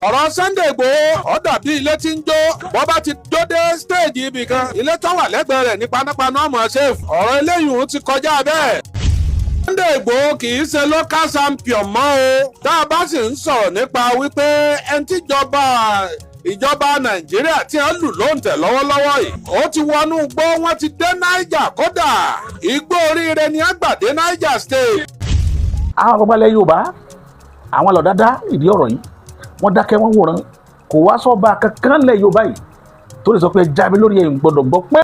Ọ̀rọ̀ Sunday Igboho, ó dàbí ilé tí ń jó. Bọ́ bá ti jó dé stage ibì kan, ilé tó wà lẹ́gbẹ̀ẹ́ rẹ̀ ní panápaná ọmọ ṣéèfù. Ọ̀rọ̀ eléyìí ti kọjá bẹ́ẹ̀. Sunday Igboho kì í ṣe local champion mọ́ o. Tá a bá sì ń sọ̀rọ̀ nípa wípé ẹni tíjọba ìjọba Nàìjíríà tí wọ́n lù lóǹtẹ̀ lọ́wọ́lọ́wọ́ yìí, ó ti wọnú igbó, wọ́n ti dé Niger. Kódà, igbó oríire ni wọ́n gbà dé Niger State. Àwọn àgbàgbà ilẹ̀ Yorùbá, àwọn lọ dáadáa ìdí ọ̀rọ̀ yìí, wọ́n dákẹ́, wọ́n wòran. Kò wá sọ́ba kankan lẹ̀ Yorùbá yìí tó lè sọ pé jábí lórí ẹ̀ gbọ́dọ̀ gbọ́ pé.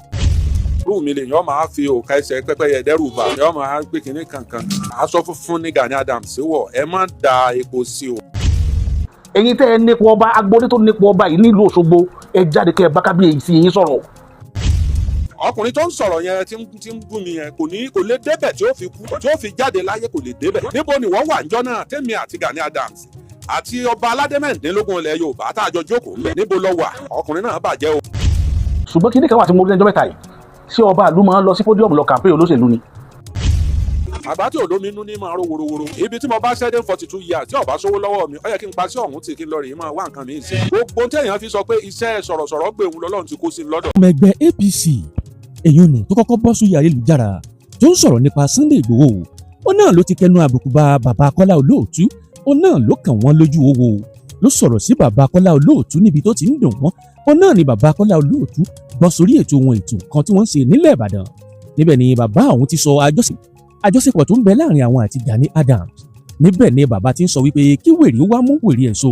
Irú mi lèèyàn máa fi òkà ẹsẹ̀ pẹ́pẹ́yẹ dẹ́rù bà, yọ́n máa gbé kínní kankan. Aṣọ funfun ní Gani Adams wọ̀, ẹ má da epo sí o. Ẹ̀yin tẹ́ ẹ nípò ọba, agboolé tó nípò ọba yìí nílùú Òṣogbo, ẹ jáde kẹ́ ẹ bá kábíyèsí yín sọ̀rọ̀. Ọkùnrin tó ń sọ̀rọ̀ yẹn tí ń bú mi yẹn, kò ní kò lè débẹ̀ tí ó fi kú, tí ó fi jáde láyé, kò lè débẹ̀. Níbo ni wọ́n wà níjọ́ náà tèmi àti Gani Adams àti ọba aládé mẹ́rìndínlógún ilẹ̀ Yorùbá tá a jọ jókòó ńbẹ̀? Níbo lọ wà? Ọkùnrin náà bàjẹ́ o. Ṣùgbọ́n kí ní kan wà tí mo rí lẹ́jọ́ mẹ́ta yìí? Ṣé ọba ìlú máa ń lọ sí podium lọ campaign olóṣèlú ni? Àbá tí olómi inú ní máa ró worowóró. Ibi tí mo bá ṣẹ́ dé, 42 years, tí ọba sówó lọ́wọ́ mi, ó yẹ kí n pa sí ọ̀hún tí kí n lọ rèé máa wá nǹkan mi ṣe. Gbogbo téèyàn fi sọ pé iṣẹ́ sọ̀rọ̀sọ̀rọ̀ gbé òun lọ́lọ́run ti kó sí i lọ́dọ̀. Ọmọ ẹgbẹ́ APC èyí ò ní tó kọ́kọ́ bọ́ sórí ayélujára tó ń sọ̀rọ̀ nípa Sunday Igboho, ó náà ló ti kẹnu àbùkù bá bàbá Kọ́lá Olóòtú. Ó náà ló kàn wọ́n lójú owó, ló sọ̀rọ̀ sí bàbá Kọ́lá Olóòtú níbi tó ti ń dùn wọ́n. Ó náà ni bàbá Kọ́lá Olóòtú bọ́ sórí ètò wọn, ètò kan tí wọ́n ń ṣe nílẹ̀ Ìbàdàn. Níbẹ̀ ni bàbá òun ti sọ àjọṣepọ̀ tó ń bẹ láàrin àwọn àti Gani Adams. Níbẹ̀ ni bàbá ti ń sọ wípé kí wèrè wá mú wèrè ẹ̀ so,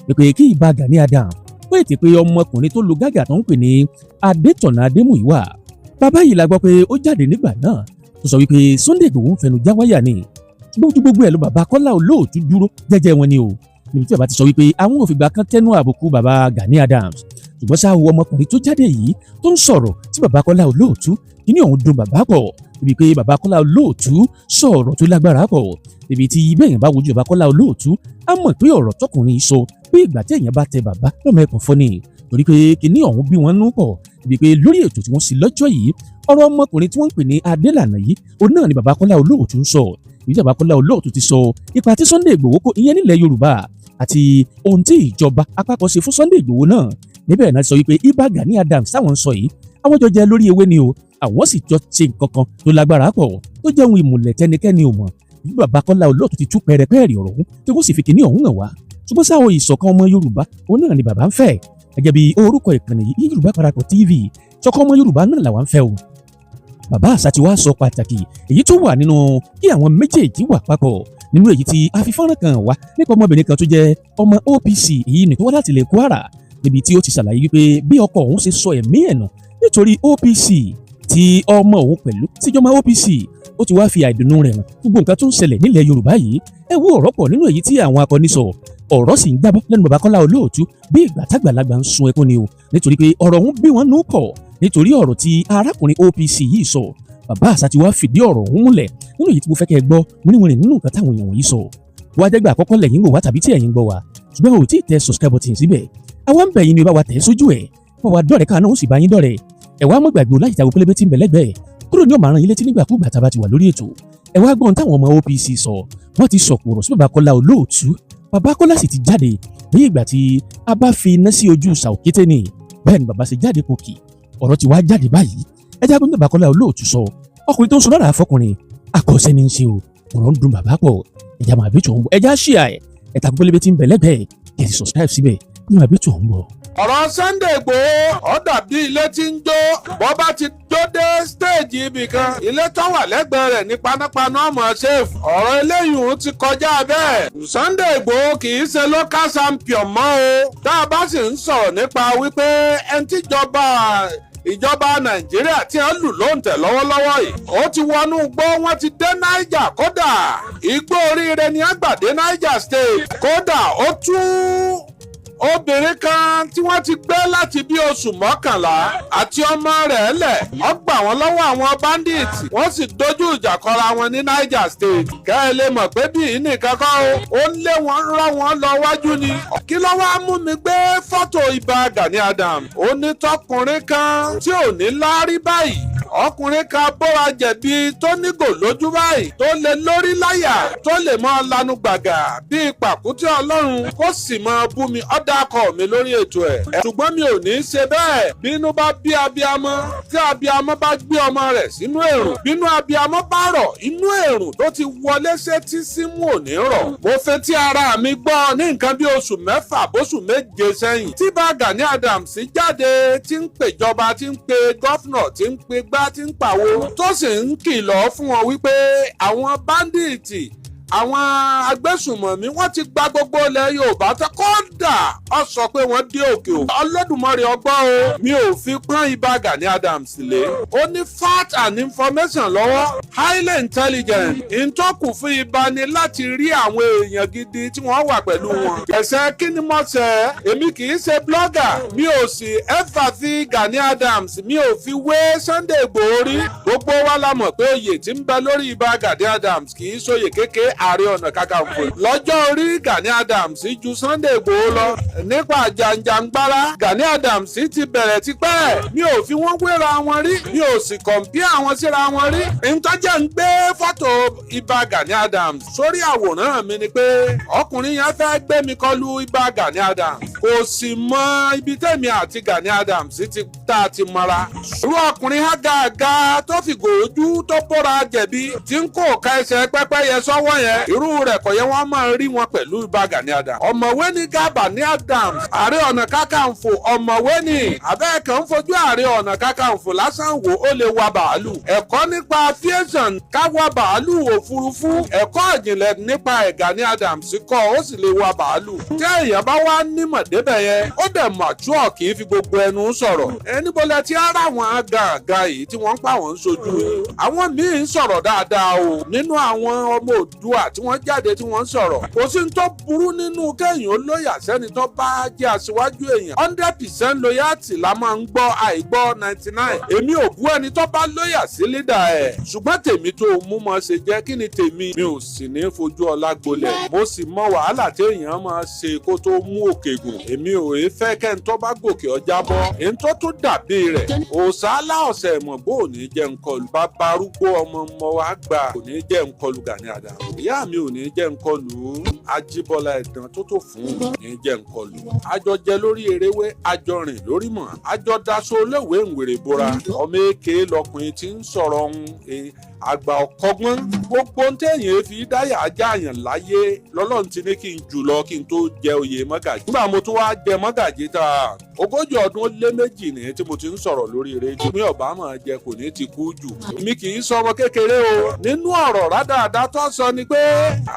wípé kí ìbá Gani Adams pé ètè pé ọmọkùnrin tó lu gágà tó ń pè ní Adétọ̀nà Adémúyìwá. Bàbá yìí la gbọ́ pé ó jáde nígbà náà tó sọ wípé Sunday Igboho ń fẹnu já wáyà ni. Ṣùgbọ́n ojú gbogbo ẹ̀ ló, bàbá Kọ́lá Olóòtú dúró jẹ́jẹ́ wọn ni o, níbi tí bàbá ti sọ wípé àwọn ò fìgbà kan tẹnu àbùkù bàbá Gani Adams. Ṣùgbọ́n ṣá o, ọmọkùnrin tó jáde yìí tó ń sọ̀rọ̀ tí bàbá Kọ́lá Olóòtú, kíní ọ̀hún dùn bàbá pọ̀, níbi pé bàbá Kọ́lá Olóòtú sọ̀rọ̀ tó lágbára pọ̀, níbi tí bẹ́ẹ̀yàn bá wojú bàbá Kọ́lá Olóòtú, á mọ̀ pé ọ̀rọ̀ tọkùnrin yìí sọ, pé ìgbà tí èèyàn bá tẹ bàbá lọ́mọ ẹ̀kọ́ fọ́ ni, torí pé kíní ọ̀hún bí wọ́n nú pọ̀, níbi pé lórí ètò tí wọ́n sì lọ́jọ́ yìí, ọ̀rọ̀ ọmọkùnrin tí wọ́n ń pè ní Adélànà yìí, òun náà ni bàbá Kọ́lá Olóòtú ń sọ. Ìdí bàbá Kọ́lá Olóòtú ti sọ ipa tí Sunday Ìgbòho kó ìyẹn nílẹ̀ Yorùbá àti ohun tí ìjọba àpapọ̀ ṣe fún Sunday Ìgbòho náà. Níbẹ̀ náà sọ wípé Ìbà Gani Adams táwọn ń sọ yìí, àwọn jọ jẹ lórí ewé ni o, àwọn sì jọ ṣe nǹkan kan tó lágbára pọ̀, tó jẹ́ ohun ìmùlẹ̀ tẹnikẹ́ni ò mọ̀. Bí bàbá Kọ́lá Olóòtú ti tú pẹ́rẹpẹ́rẹ ọ̀rọ̀ ọ̀hún, tí wọ́n sì fi kìíní ọ̀hún hàn wá. Ṣùgbọ́n sáwọn, ìṣọ̀kan ọmọ Yorùbá òun náà ni bàbá ń fẹ́. Gẹ́gẹ́ bí orúkọ ìkànnì yìí, Yorùbá Parapọ̀ TV, ṣọ̀kan ọmọ Yorùbá náà làwa ń fẹ́ o. Bàbá àṣà ti wá sọ pàtàkì èyí tó wà nínú kí àwọn méjèèjì wà papọ̀, nínú èyí tí a fi fọ́nrán kan wá nípa ọmọbìnrin kan tó jẹ́ ọmọ OPC èyí ní tó wá láti ilẹ̀ Kwara, níbi tí ó ti ṣàlàyé wípé bí ọkọ òun ṣe sọ ẹ̀mí ẹ̀ nù nítorí OPC, tí ọmọ òun pẹ̀lú síjọba OPC. Ó ti wá fi àìdùnnú rẹ̀ hàn gbogbo nǹkan tó ń ṣẹlẹ̀ nílẹ̀ Yorùbá yìí. Ẹ wo, ọ̀rọ̀ pọ̀ nínú èyí tí àwọn akọni sọ. Ọ̀rọ̀ sì ń jábọ́ lẹ́nu bàbá Kọ́lá Olóòtú bí ìgbà tágbàlagbà ń sun ẹkún ni o, nítorí pé ọ̀rọ̀ ọ̀hún bí wọ́n nú pọ̀, nítorí ọ̀rọ̀ tí arákùnrin OPC yìí sọ. Bàbá àṣà ti wá fìdí ọ̀rọ̀ ọ̀hún múlẹ̀ nínú èyí tí mo fẹ́ kẹ́ ẹ gbọ́ wíníwíní nínú nǹkan táwọn èèyàn wọ̀nyí sọ. Wá jẹ́gbà àkọ́kọ́ lẹ́yìn wò wá tàbí tí ẹ̀yin gbọ́ wá, ṣùgbọ́n ò tí ì tẹ subscribe button síbẹ̀, àwa ń bẹ̀ yín ni, bá wa tẹ̀ sójú ẹ̀, bá wa dọ̀rẹ́ káà náà ó sì bá yín dọ̀rẹ́ ẹ̀. Wá mọ́ gbàgbé láti tàwọn pélébé tí ń bẹ lẹ́gbẹ̀ẹ́ kúrò ní ọ̀mọ̀ràn yín létí nígbàkúgbà tá a bá ti wà lórí ètò. Ẹ wá gbọ́n táwọn ọmọ OPC sọ. Wọ́n ti sọ̀kò sí bàbá Kọ́lá Olóòtú. Bàbá Kọ́lá sì ti jáde bí ìgbà tí a bá fi iná sí ojú sàòkété ni. Bẹ́ẹ̀ ni bàbá ṣe jáde pòkì. Ọ̀rọ̀ ti wá jáde báyìí. Ẹ jábọ́ ní bàbá Kọ́lá Olóòtú sọ. Ọkùnrin tó ń sọ lára àfọkùnrin akọ̀ọ́sẹ́ ní í ṣe o. Ọ̀rọ̀ ń dùn bàbá pọ̀. Ẹ̀já máa bí tòun bọ̀. Ẹ̀já ṣíà ẹ̀ ẹ̀ta pélébé tí ń bẹ lẹ́gbẹ̀ẹ́ kẹ̀ sì subscribe síbẹ̀ ní máa bí tòun bọ̀. Ọ̀rọ̀ Sunday Igboho, ó dàbí ilé tí ń jó. Bọ́ bá ti jó dé stage ibì kan, ilé tó wà lẹ́gbẹ̀ẹ́ rẹ̀ ní panápaná ọmọ ṣéèfù. Ọ̀rọ̀ eléyìí ti kọjá bẹ́ẹ̀. Sunday Igboho kì í ṣe local champion mọ́ o. Tá a bá sì ń sọ̀rọ̀ nípa wípé ẹni tíjọba ìjọba Nàìjíríà tí wọ́n lù lóǹtẹ̀ lọ́wọ́lọ́wọ́ yìí, ó ti wọnú igbó, wọ́n ti dé Niger. Kódà, igbó oríire ni wọ́n gbà dé Niger State. Kódà, ó tún obìnrin kan tí wọ́n ti gbé láti bí oṣù 11 àti ọmọ rẹ̀ lẹ̀, ó gbà wọ́n lọ́wọ́ àwọn bandits, wọ́n sì dojú ìjà kọra wọn ní Niger State. Kẹ́ ẹ lè mọ̀ pé bí yìí nìkan kọ́ o, ó ń lé wọn, rọ́ wọn lọ wájú ni. Kí ló wá mú mi gbé fọ́tò Ìbà Gani Adams? Ó ní tọkùnrin kan tí ò ní láárí báyìí. Ọkùnrin kan bóra jẹ̀bi tó nígò lójú báyìí, tó lè lórí láyà, tó lè máa lanu gbàgà bíi pàkúté Ọlọ́run, kó sì máa bú mi, ọ́dà akọ mi lórí ètò ẹ̀. Ṣùgbọ́n mi ò ní í ṣe bẹ́ẹ̀. Bínú bá bí abiamọ, tí abiamọ bá gbé ọmọ rẹ̀ sínú èrùn, bínú abiamọ bá rọ̀, inú èrùn tó ti wọlé sétí símú ò ní rọ̀. Mo fetí ara mi gbọ́ ní nǹkan bí oṣù 6 bóṣù 7 sẹ́yìn tí bá Gani Adams jáde, tí ń pèjọba, tí ń pe governor, tí ń pe gbá, tí ń pàwo, tó sì ń kìlọ̀ fún wọn wípé àwọn bandit, àwọn agbésùnmọ̀mí, wọ́n ti gba gbogbo ilẹ̀ Yorùbá tó. Kódà ó sọ pé wọ́n dé òkè òkun. Olódùmarè ọgbọ́n o, mi ò fi pọ́n Ìbà Gani Adams lé. Ó ní fact and information lọ́wọ́, highly intelligent. Ìtọ́kù fún ibà ni láti rí àwọn èèyàn gidi tí wọ́n wà pẹ̀lú wọn. Ẹ̀sẹ̀ kí ni mo ṣẹ̀? Èmi kì í ṣe blogger, mi ò sì ever fi Gani Adams, mi ò fi wé Sunday Igboho rí. Gbogbo wa la mọ̀ pé oyè tí ń bẹ lórí Ìbà Gani Adams kì í ṣòyè kékeré. Ààrẹ Ọ̀nà Kakanfò, lọ́jọ́ orí, Gani Adams ju Sunday Igboho lọ. Nípa jàǹjàǹgbara, Gani Adams ti bẹ̀rẹ̀ tipẹ́. Mi ò fi wọ́n wéra wọn rí, mi ò sì compare àwọn síra wọn rí. Ntọ́jà ń gbé fọ́tò Ìbà Gani Adams sórí àwòrán mi ni pé ọkùnrin yẹn fẹ́ gbé mi kọlu Ìbà Gani Adams, kò sì mọ ibi tẹ̀mí àti Gani Adams ti tá a ti mọ́ra. Irú ọkùnrin hágàgà tó fi gòójú tó bóra jẹ̀bi, tí ń kó ọ̀ka ẹsẹ̀ pẹ́pẹ́yẹ sọ́wọ́ yẹn, irú rẹ̀ kò yẹ wọ́n máa rí wọn pẹ̀lú Ìbà Gani Adams. Ọ̀mọ̀wé ní Gani Adams, Ààrẹ Ọ̀nà Kakanfò, ọ̀mọ̀wé ni. Abẹ́ẹ̀kan fojú Ààrẹ Ọ̀nà Kakanfò lásán wò, ó lè wa bàálù. Ẹ̀kọ́ nípa aviation, ká wa bàálù òfurufú, ẹ̀kọ́ ìjìnlẹ̀ nípa ẹ̀, Gani Adams kọ́, ó sì lè wa bàálù. Tí èèyàn bá wá nímọ̀ débẹ̀ yẹn, ó dẹ̀ mature, kì í fi gbogbo ẹnu sọ̀rọ̀. Ẹni bọ́lá tí ara àwọn gàǹgà yìí tí wọ́n ń pa wọ́n ń sojú yìí. Àwọn míì ń sọ̀rọ̀ dáadáa o nínú àwọn ọmọ Oòduà tí wọ́n jáde tí wọ́n ń sọ̀rọ̀. Kò sí ní tó burú nínú kéèyàn ó loyal sẹ́ni tó bá jẹ́ aṣíwájú èèyàn. 100% loyalty la máa ń gbọ́, àìgbọ́ 99. Èmi ò bú ẹni tó bá loyal sí leader ẹ̀, ṣùgbọ́n tèmi tó mú mọ́ ṣe jẹ́ kí ni tèmi. Mi ò sì ní fojú ọlá gbolẹ̀, mo sì mọ wàhálà téèyàn máa ṣe kó tó mú òkè gùn. Èmi ò rí fẹ́ kẹ́ni tó bá gòkè ọjà bọ́. Èyí tó tún dàbí rẹ̀, òòṣà aláọ̀sẹ̀ ìmọ̀gbó ò ní jẹ́ nkọlù. Bàbá arúgbó ọmọ ọmọ wa gbà kò ní jẹ́ nkọlù Gani Adams. Ìyá mi ò ní jẹ́ nkọlù. Ajíbọ́lá ẹ̀dán tó tó fún ní jẹ́ nkọlù. Àjọ jẹ lórí eréwé, àjọ rìn lórí mọ̀, àjọ daṣọ olóòwe ń bora. Ọmọ èké lọkùnrin tí ń sọ̀rọ̀ ọ̀hún, àgbà ọ̀kọ́gbọ́n. Gbogbo ń téèyàn fi dáyà ajáàyàn láyé lọ́lọ́run ti ní kí n jù lọ kí n tó jẹ oyè mọ́gàjì. Nígbà mo tún wá jẹ mọ́gàjì tá 42 ọdún ní tí mo ti ń sọ̀rọ̀ lórí rédíò, mi ọ̀bá máa jẹ kò ní ti kú jù. Èmi kì í sọmọ kékeré o. Nínú ọ̀rọ̀ rádaràda tó sọ ni pé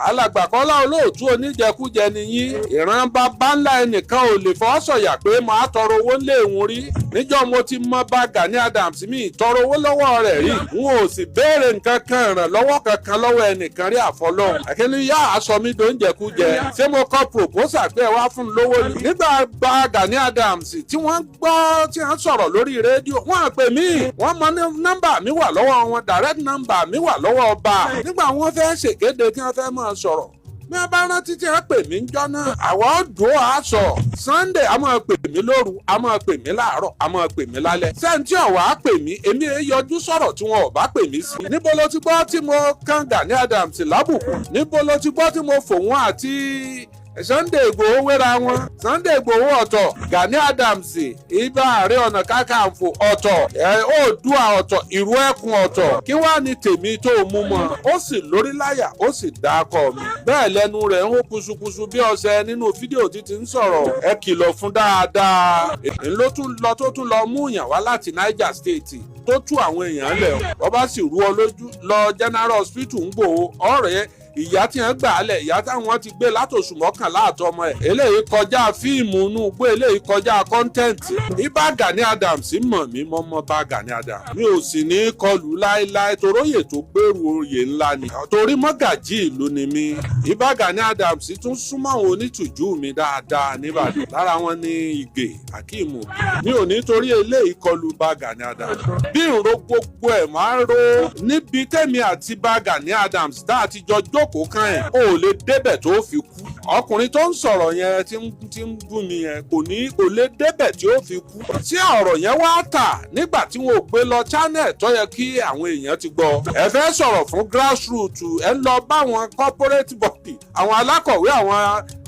alàgbà Kọ́lá Olóòtú, oníjẹkújẹ ni yín, ìran bàbá ńlá ẹnìkan ò lè fọwọ́ sọ̀yà pé màá tọrọ owó ńlé òun rí. Níjọ́ mo ti mọ bá Gani Adams, mi tọrọ owó lọ́wọ́ rẹ̀ rí, n ò sì béèrè nǹkan kan, ìrànlọ́wọ́ kankan lọ́wọ́ ẹnìkan rí àfọlọ́hún. Àkínní yá aṣọ mi tó ń jẹkújẹ? Ṣé mo kọ proposal pé ẹ wá fún un lówó ni? Nígbà gba Gani Adams tí wọ́n gbọ́ tí wọ́n sọ̀rọ̀ lórí rédíò, wọ́n pè mí, wọ́n mọ nọ́mbà mi wà lọ́wọ́ wọn, direct number mi wà lọ́wọ́ ọba. Nígbà wọ́n fẹ́ ṣèkéde tí wọ́n fẹ́ máa sọ̀rọ̀, bí wọ́n bá rántí tí wọ́n pè mí ń jọ́ náà, àwọn ọ̀dọ́ á sọ. Sunday a máa pè mí lóru, a máa pè mí láàárọ̀, a máa pè mí lálẹ́. Sẹ́ńtì ọ̀wá pè mí, èmi ẹ yọjú sọ̀rọ̀ tí wọn ò bá pè mí sí. Níbo ló ti gbọ́ tí mo kan Gani Adams lábùkù? Níbo ló ti gbọ́ tí mo fòun àti Sunday Igboho wéra wọn? Sunday Igboho ọ̀tọ̀, Gani Adams ibà Ààrẹ Ọ̀nà Kakanfò ọ̀tọ̀, Oòduà ọ̀tọ̀, ìrú ẹkùn ọ̀tọ̀. Kí wàá ní tèmi tó mú mọ́? Ó sì lórí láyà, ó sì dá akọ mi bẹ́ẹ̀, lẹ́nu rẹ̀ ń hó kusukusu bí ọṣẹ nínú fídíò títí ń sọ̀rọ̀. Ẹ kìlọ̀ fún dáadáa. Èyí ló tún lọ tó tún lọ mú yàn wá láti Niger State tó tú àwọn èèyàn lẹ̀. Wọ́n bá sì rú ọ lójú lọ General Hospital ń gbòó ọ̀rẹ́ ìyá tí wọ́n gbà á lẹ̀, ìyá táwọn ti gbé látòṣù 11 àtọmọ ẹ̀. Eléyìí kọjá fíìmù inú igbó, eléyìí kọjá content. Ibà Gani Adams mọ̀ mí, mọ́mọ́ bá Gani Adams, mi ò sì ní kọlù láéláé, toróyè tó gbèrú oyè ńlá ni, torí mọ́gàjí ìlú ni mí. Ibà Gani Adams tún súnmọ́ àwọn onítùjú mi dáadáa nìbàdàn, lára wọn ní Ìgè Akeem. Mi ò ní torí eléyìí kọlù bá Gani Adams. Bí ìró gbogbo ẹ̀ máa ń ro níbi tẹ́mi àti bá Gani Adams tá a ti jọ jókòó kan ẹ̀, o ò lè débẹ̀ tó fi kú. Ọkùnrin tó ń sọ̀rọ̀ yẹn tí ń bú mi yẹn kò ní kò lè débẹ̀ tí ó fi kú. Tí ọ̀rọ̀ yẹn wá tà nígbà tí wọn ò gbé lọ channel tó yẹ kí àwọn èèyàn ti gbọ́. Ẹ fẹ́ sọ̀rọ̀ fún grassroots, ẹ ń lọ bá àwọn corporate body, àwọn alákọ̀wé,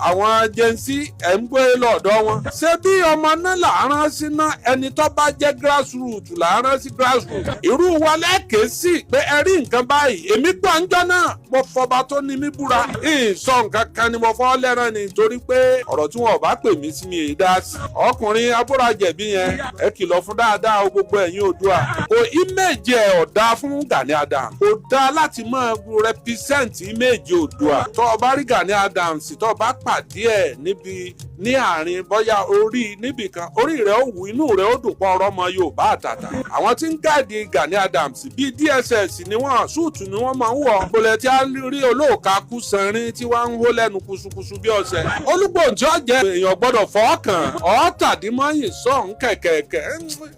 àwọn Gen Z, ẹ̀ ń gbé lọ́dọ̀ wọn. Ṣé bí ọmọ náà là á rán sí ná? Ẹni tó bá jẹ́ grassroots là á rán sí grassroots. Irú wa lẹ́ẹ̀kẹ́ sí pé ẹ rí nǹkan báyìí. Èmi gbọ́ ńjọ́ náà, mo fọba tó ní mí búra. Ìsọ nǹkan kan ni mo fọ́ lẹ́rán ni, torí pé ọ̀rọ̀ tí wọn ò bá pè mí sí mi èyí dá sí. Ọkùnrin abúrajẹ̀bí yẹn, ẹ kìlọ̀ fún dáadáa o. Gbogbo ẹ̀yin Oòduà, kò image ẹ̀ ọ̀dà fún Gani Adams. Kò dáa láti máa represent image Oòduà. Tó o bá rí Gani Adams, tó o bá pàdé ẹ̀ níbi ní àárín, bóyá orí níbìkan, orí rẹ̀ ó wù, inú rẹ̀ ó dùn pọ̀ ọ̀rọ̀ ọmọ Yorùbá àtàtà. Àwọn tí ń guard Gani Adams bíi DSS ni wọ́n, suit ni wọ́n máa ń wọ̀. Bọ̀lẹ̀ tí a rí olóòka kú sanrin tí wọ́n ń hó lẹ́nu kusukusu bí ọ̀sẹ̀. Olúgbòǹtì ọ̀jẹ̀ èèyàn gbọ́dọ̀ fọ́ọ̀kàn ọ̀ọ́tàdínmọ́yìn sọ̀hún kẹ̀kẹ̀kẹ̀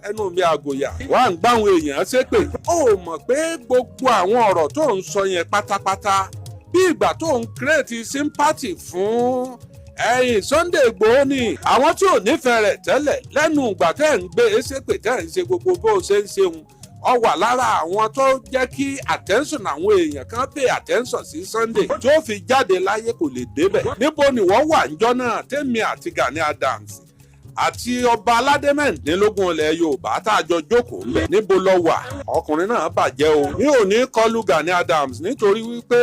ẹnu mi àgòyà wà ń gbáwọn èèyàn ṣépè. Ó mọ̀ pé gbogbo àwọn ọ̀rọ̀ tó ń sọ yẹn pátápátá, bí ìgbà tó ń create sympathy fún ẹ̀yìn Sunday Igboho ni. Àwọn tí ò nífẹ̀ẹ́ rẹ̀ tẹ́lẹ̀, lẹ́nu ìgbà tẹ́ ń gbé ṣépè, tẹ́ ń ṣe gbogbo bó ṣe ń ṣeun, ọ wà lára àwọn tó jẹ́ kí attention àwọn èèyàn kan pay attention sí Sunday. Tí ó fi jáde láyé, kò lè débẹ̀. Níbo ni wọ́n wà níjọ́ náà tèmi àti Gani Adams àti ọba aládé mẹ́rìndínlógún ilẹ̀ Yorùbá tá a jọ jókòó ńbẹ̀? Níbo lọ wà? Ọkùnrin náà bàjẹ́ o. Mi ò ní kọlu Gani Adams nítorí wípé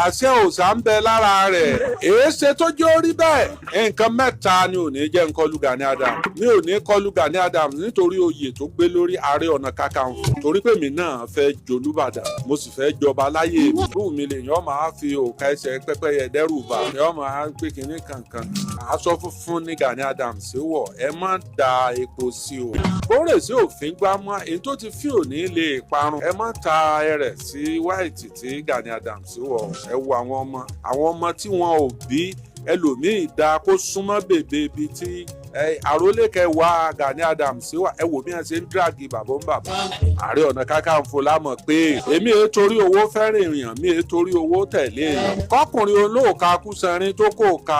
àṣẹ òòṣà ń bẹ lára rẹ̀. Èéṣe tó jẹ́ orí bẹ́ẹ̀, nǹkan mẹ́ta ni ò ní jẹ́ ń kọlu Gani Adams. Mi ò ní kọlu Gani Adams nítorí oyè tó gbé lórí, Ààrẹ Ọ̀nà Kakanfò, torí pé mi náà fẹ́ jolúbàdàn, mo sì fẹ́ jọba láyé mi. Irú mi lèèyàn máa fi òkà ẹsẹ̀ pẹ́pẹ́yẹ dẹ́rù bà, yọ́ máa gbé kinní kankan. Aṣọ funfun ní Gani Adams wọ̀, ẹ má da epo sí o. Kórè sí òfin gbá mọ́ èyí tó ti fi òní lè parun. Ẹ má ta ẹrẹ̀ sí white tí Gani Adams wọ̀. Ẹ wo àwọn ọmọ tí wọn ò bí ẹlòmíì da kó súnmọ́ bèbè ibi tí àrólé kẹwàá Gani Adams wà. Ẹ wò bí wọn ṣe ń drag bàbá ń bàbá. Ààrẹ Ọ̀nà Kakanfò lámọ̀ pé èmi èé torí owó fẹ́ràn èèyàn, mi èé torí owó tẹ̀lé èèyàn. Kọkùnrin olóòka kúsanrín tó kò ka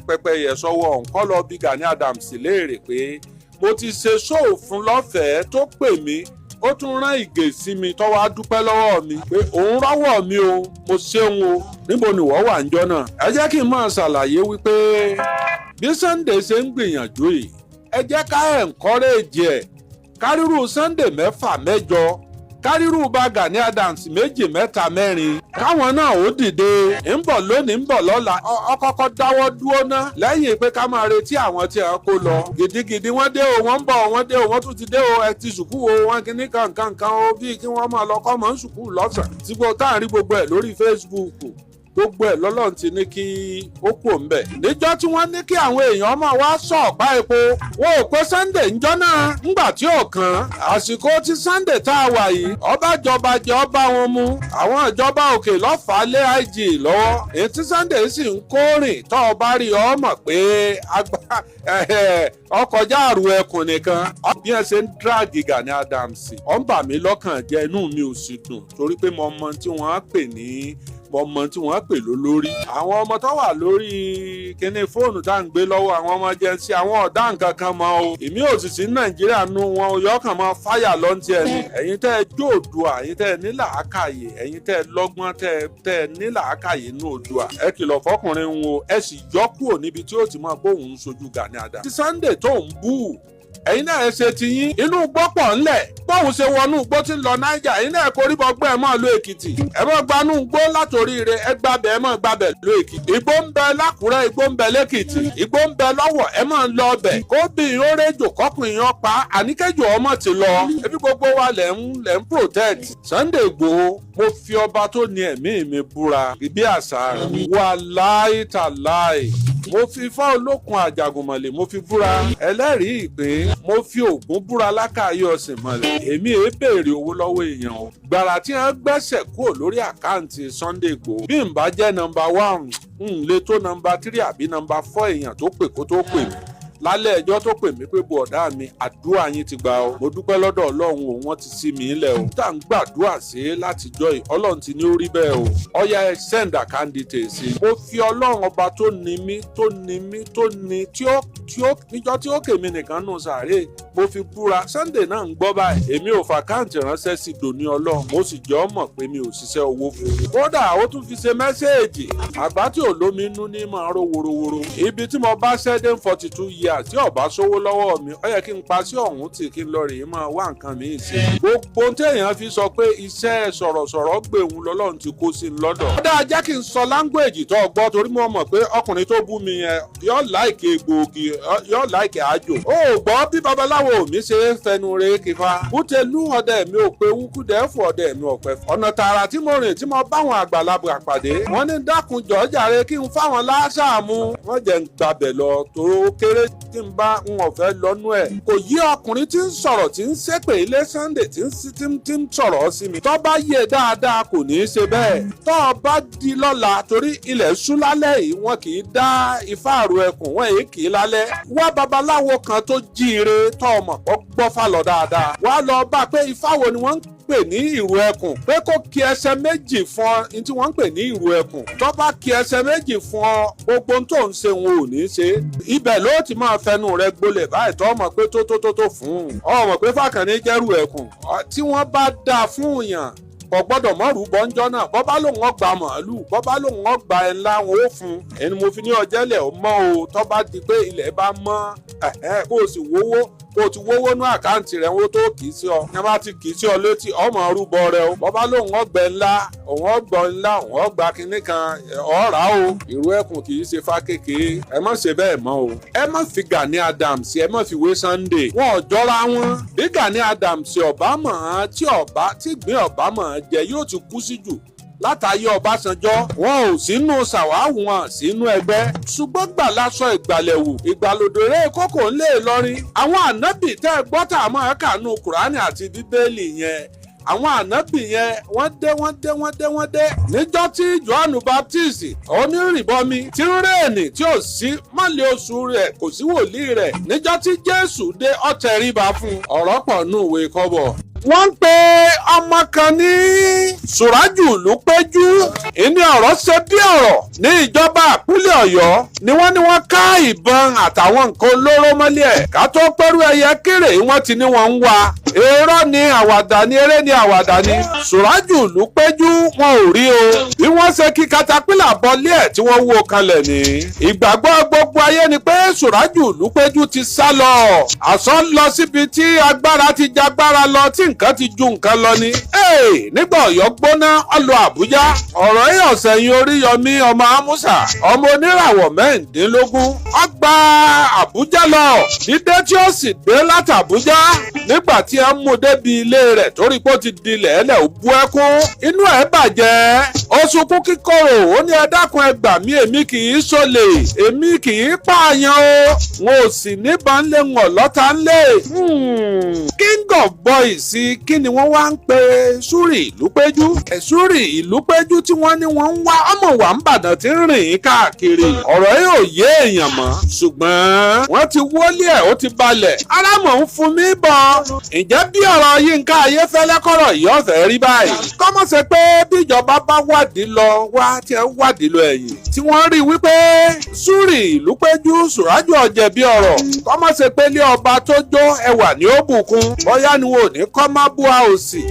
pẹ́pẹ́yẹ sọ́wọ́ ọ̀hún kọ́ lọ bí Gani Adams léèrè pé mo ti ṣe show fún lọ́fẹ̀ẹ́, tó pè mí, ó tún rán ìgè sí mi, tó wá dúpẹ́ lọ́wọ́ mi pé òun rọ́wọ́ mi o, mo ṣeun o. Níbo ni wọ́n wà níjọ́ náà? Ẹ jẹ́ kí n máa ṣàlàyé wípé bí Sunday ṣe ń gbìyànjú yìí, ẹ jẹ́ ká encourage ẹ̀. Kárírù Sunday mẹ́fà mẹ́jọ, kárírù bá Gani Adams méjì mẹ́ta mẹ́rin, káwọn náà ó dìde. Ń bọ̀ lónìí, ń bọ̀ lọ́la. Ọ kọ́kọ́ dáwọ́ dúró ná, lẹ́yìn pé ká máa retí àwọn tí a kó lọ gidigidi. Wọ́n dé o, wọ́n ń bọ̀, wọ́n dé o, wọ́n tún ti dé o. Ẹ ti sùkú o, wọ́n kíní kankan kan o, bíi kí wọ́n máa lọ kọ́ mọ́ ń sùkú lọ́sàn-án tí gbogbo tá à ń rí gbogbo ẹ̀ lórí Facebook, gbogbo ẹ̀ lọ́lọ́run ti ní kí ó kú òǹbẹ̀. Níjọ́ tí wọ́n ní kí àwọn èèyàn máa wá sọ ọ̀pá epo, wọn ò pé Sunday ńjọ́ náà ńgbà tí ò kàn án. Àsìkò tí Sunday tá a wà yìí, ọba jọba jẹ ọba wọn mú. Àwọn ìjọba òkè lọ́fàá lé IG lọ́wọ́. Èyí tí Sunday sì ń kórìn, tó o bá rí ọ mọ̀ pé ọkọjá àrùn ẹkùn nìkan. Bí wọ́n ṣe ń drag Gani Adams, ó ń bà mí lọ́kàn jẹ́, inú mi ò sì dùn, torí pé mo mọ tí wọ́n pè ní, mo mọ tí wọ́n pè lólórí. Àwọn ọmọ tó wà lórí kíní fóònù tá à ń gbé lọ́wọ́, àwọn ọmọ jẹ́ sí àwọn ọ̀dà nǹkan kan mọ́ o. Èmi ò sì sí Nàìjíríà nu wọn o, yọkàn máa fáyà lọ́ntì ẹ̀ ni. Ẹ̀yin tẹ́ ẹ jó Oòduà, ẹ̀yin tẹ́ ẹ ní làákàyè, ẹ̀yin tẹ́ ẹ lọ́gbọ́n, tẹ́ ẹ ní làákàyè nínú Oòduà, ẹ kìlọ̀ fọkùnrin wọn o, ẹ sì yọ kúrò níbi tí ó ti máa bóun sojú Gani Adams. Tí Sunday tó ń bú, ẹ̀yin náà ẹ ṣe ti yín. Inú gbọ́ pọ̀ ńlẹ̀. Bóun ṣe wọnú igbó tí ń lọ Niger, ẹ̀yin náà korí bọgbẹ́, ẹ̀ máa lọ Èkìtì, ẹ máa gbanú igbó látòríire, ẹ gbàbẹ̀, ẹ máa gbàbẹ̀ lọ Èkìtì. Igbó ń bẹ lákùrẹ́, igbó ń bẹ lẹ́kìtì, igbó ń bẹ lọ́wọ̀, ẹ máa lọ ọbẹ̀. Kóbìnrin ó réjò, kọkùnrin ó pa, àníkẹ́jọ ọmọ ti lọ. Ebi gbogbo wa lẹ̀ ń protect Sunday Igboho. Mo fi ọba tó ní ẹ̀mí mi búra, ìbí àṣà rẹ̀ wàláì tàláì, mo fi ifá olókun àjàgùnmọ̀lẹ̀, mo fi búra, ẹlẹ́rìí ìpín, mo fi Ògún búra lákàáyé ọ̀sìn mọ̀lẹ̀. Èmi èé béèrè owó lọ́wọ́ èèyàn o. Gbàrà tí wọ́n gbẹ́sẹ̀ kúrò lórí account Sunday Igboho, bí n bá jẹ́ number one, n lè tó number three àbí number four èèyàn tó pè kó tó pè mí. Lálẹ́ ẹjọ́ tó pè mí pé, "Bọ̀dá mi, àdúrà yín ti gbà o, mo dúpẹ́ lọ́dọ̀ Ọlọ́run o, wọ́n ti sí mi lẹ̀ o." Tá à ń gbàdúrà sí látijọ́ yìí, Ọlọ́run ti ní ó rí bẹ́ẹ̀ o. Ọ̀yá, ẹ send account details sí. Mo fi Ọlọ́run Ọba tó ní mí, tó ní mí, tó ní tí ó níjọ́ tí ó kèmí nìkan nù sàárè, mo fi búra. Sunday náà ń gbọ́ báyìí. Èmi ò f'account ránṣẹ́ sí dòní Ọlọ́run, mo sì jẹ́ ọ mọ̀ pé mi ò ṣiṣẹ́ owó fún un. Kódà ó tún fi ṣe message. Àgbá tí ò lómi inú ní máa ró worowóró. Ibi tí mo bá ṣẹ́ dé 42 years, tí ó bá sówó lọ́wọ́ mi, ó yẹ kí n pa sí ọ̀hún tì, kí n lọ rèé máa wá nǹkan mi sí. Gbogbo ohun téèyàn fi sọ pé iṣẹ́ sọ̀rọ̀sọ̀rọ̀ gbèhùn lọ́lọ́run ti kó sí i lọ́dọ̀. Ó dáa, jẹ́ kí n sọ language tó gbọ́, torí mo mọ̀ pé ọkùnrin tó bú mi yẹn yóò like egbòogi, yóò like àjò. Ó gbọ́ bí babaláwo mi ṣe é fẹnu re kífa. Bútẹ́lú ọdẹ mi ò pé wúkúdẹ́fù ọdẹ mi ò pẹ́. Ọ̀nà tààrà tí mo rìn tí mo báwọn àgbàlagbà pàdé, wọ́n ní dákun jọ̀ọ́ jàre kí n fáwọn láṣàmú. Wọ́n jẹ́ ń gbabẹ̀ lọ toró kéré tí n bá ń ọ̀fẹ́ lọ́nú ẹ̀. Kò yí ọkùnrin tí ń sọ̀rọ̀, tí ń ṣépè ilé Sunday, tí ń sọ̀rọ̀ sí mi. Tó bá yé dáadáa, kò ní í ṣe bẹ́ẹ̀. Tó o bá di lọ́la, torí ilẹ̀ ṣú lálẹ́ yìí, wọn kì í dá ifá àrò ẹkùn, wọn èyí kì í lálẹ́. Wá babaláwo kan tó jíire, tó o mọ̀ kó gbọ́ fà lọ dáadáa. Wá lọ bá pé ifá wo ni wọ́n ń pè ní ìrù ẹkùn, pé kó kí ẹsẹ̀ 2 fún ọ ní tí wọ́n ń pè ní ìrù ẹkùn. Tó bá kí ẹsẹ̀ 2 fún ọ, gbogbo ohun tó ń ṣe wọn ò ní í ṣe. Ibẹ̀ ló ti máa fẹnu rẹ gbolẹ̀ báyìí tó mọ̀ pé tó tó tó tó fún un. Ọ mọ̀ pé fàkànní jẹ́rù ẹkùn tí wọ́n bá dáa fún yàn, kò gbọ́dọ̀ mọ́rù bọ́njọ́ náà. Bọ́bá lòun ọgbà màálù, bọ́bá lòun ọgbà ẹ̀ ńlá, wọn ó fún un. Ẹni mo fi ní ọjẹ́lẹ̀ ó mọ́ o. Tó bá di pé ilẹ̀ bá mọ́, kó o sì wówó, kó o ti wówó ní account rẹ̀, wọ́n tó kì í sí ọ. Ní wọ́n bá ti kì í sí ọ létí, ọmọ rúbọ rẹ o. Bọ́bá lòun ọgbẹ́ ńlá, òun ọgbọ́n ńlá, òun ọgbà kínní kan ọ̀rá o. Ìrú ẹkùn kì í ṣe fá kékeré. Ẹ má ṣe bẹ́ẹ̀ mọ́ o. Ẹ má fi Gani Adams, ẹ má fi wé Sunday. Wọn ò jọra wọn. Bí Gani Adams ọba mọ̀ ọ́n tí ọba tí gbìn ọba mọ̀ ọ́n jẹ, yóò ti kú sí jù látàyè Ọbásanjọ́. Wọn ò sínú ṣàwáwù, wọn sínú ẹgbẹ́, ṣùgbọ́n gbà lásọ ìgbàlẹ̀wù ìgbàlódéré kókò ńlẹ̀ Ìlọrin. Àwọn ànábì tẹ́ ẹ gbọ́ tá a máa kànú Kùránì àti Bíbélì yẹn, àwọn ànábì yẹn, wọ́n dé, wọ́n dé, wọ́n dé, wọ́n dé. Níjọ́ tí Johannu Baptist onírìbọmi tí ń rèèní tí ò sí mọ́lẹ̀ oṣù rẹ̀, kò sí wòlíì rẹ̀. Níjọ́ tí Jésù dé, ó tẹríba fún ọ̀rọ̀ pọ̀ nù ìwé kọ́bọ̀. Wọ́n ń pe ọmọ kan ní Sùrájù Lùpẹ́jú. Ìní ọ̀rọ̀ ṣe bí ọ̀rọ̀ ní ìjọba àpúlẹ̀ Ọ̀yọ́ ni wọ́n ní wọ́n ká ìbọn àtàwọn nǹkan olóró mọ́lẹ̀ ẹ̀. Ká tó pẹ́rú ẹyẹ kéré, wọ́n ti ní wọ́n ń wá. Èrò ni àwàdà ni, eré ni àwàdà ni. Sùrájù Lùpẹ́jú, wọn ò rí o. Bí wọ́n ṣe kí katapila bọlé ẹ̀ tí wọ́n wó kalẹ̀ ní. Ìgbàgbọ́ gbogbo ayé ni pé Sùrájù Lùpẹ́jú ti sá lọ. Àsọ lọ síbi tí agbára ti jagbára lọ, tí nǹkan ti ju nǹkan lọ ni. Nígbà Ọ̀yọ́ gbóná, ó lọ Àbújá. Ọ̀rọ̀ yìí ọ̀sẹ̀ yìí, Oríyọmí ọmọ Amúsà, ọmọ oníràwọ̀ 16, ó gba Àbújá lọ. Dídé tí ó sì dé láti Àbújá, nígbà tí ẹ ń mú débi ilé rẹ̀, torí pé ó ti di lẹ́lẹ̀, ó bú ẹkún, inú ẹ̀ bàjẹ́, ó sunkún kíkorò. Ó ní, "Ẹ dákun, ẹ gbà mí, èmi kì í ṣolè, èmi kì í pààyàn o, wọn ò sì níbọn lé wọn lọ́ta ńlé." King of Boys, kí ni wọ́n wá ń pe Súrì Ìlúpéjú? Súrì Ìlúpéjú tí wọ́n ní wọ́n ń wá, ọmọ wà ń bàdàn tí ń rìn káàkiri. Ọ̀rọ̀ yìí ò yé èèyàn mọ́, ṣùgbọ́n wọ́n ti wọlé ẹ̀, ó ti balẹ̀. Arámọ̀ ń fún mi bọ̀. Ǹjẹ́ bí ọ̀rọ̀ Yínká Ayéfẹ́lẹ́ kọ̀rọ̀ yìí ọ̀fẹ́ rí báyìí? Kọ́mọ̀ ṣe pé bíjọba bá wádìí lọ wá, tí ẹ wádìí lọ ẹ̀yìn, tí wọ́n rí wípé Súrì Ìlúpéjú Sùrájù ọ̀jẹ̀bi ọ̀rọ̀, kọ́mọ̀ ṣe pé ilé ọba tó jó ẹwà ní ó bùkún, bóyá ni wọn ò ní kọ́ má bú a òsì.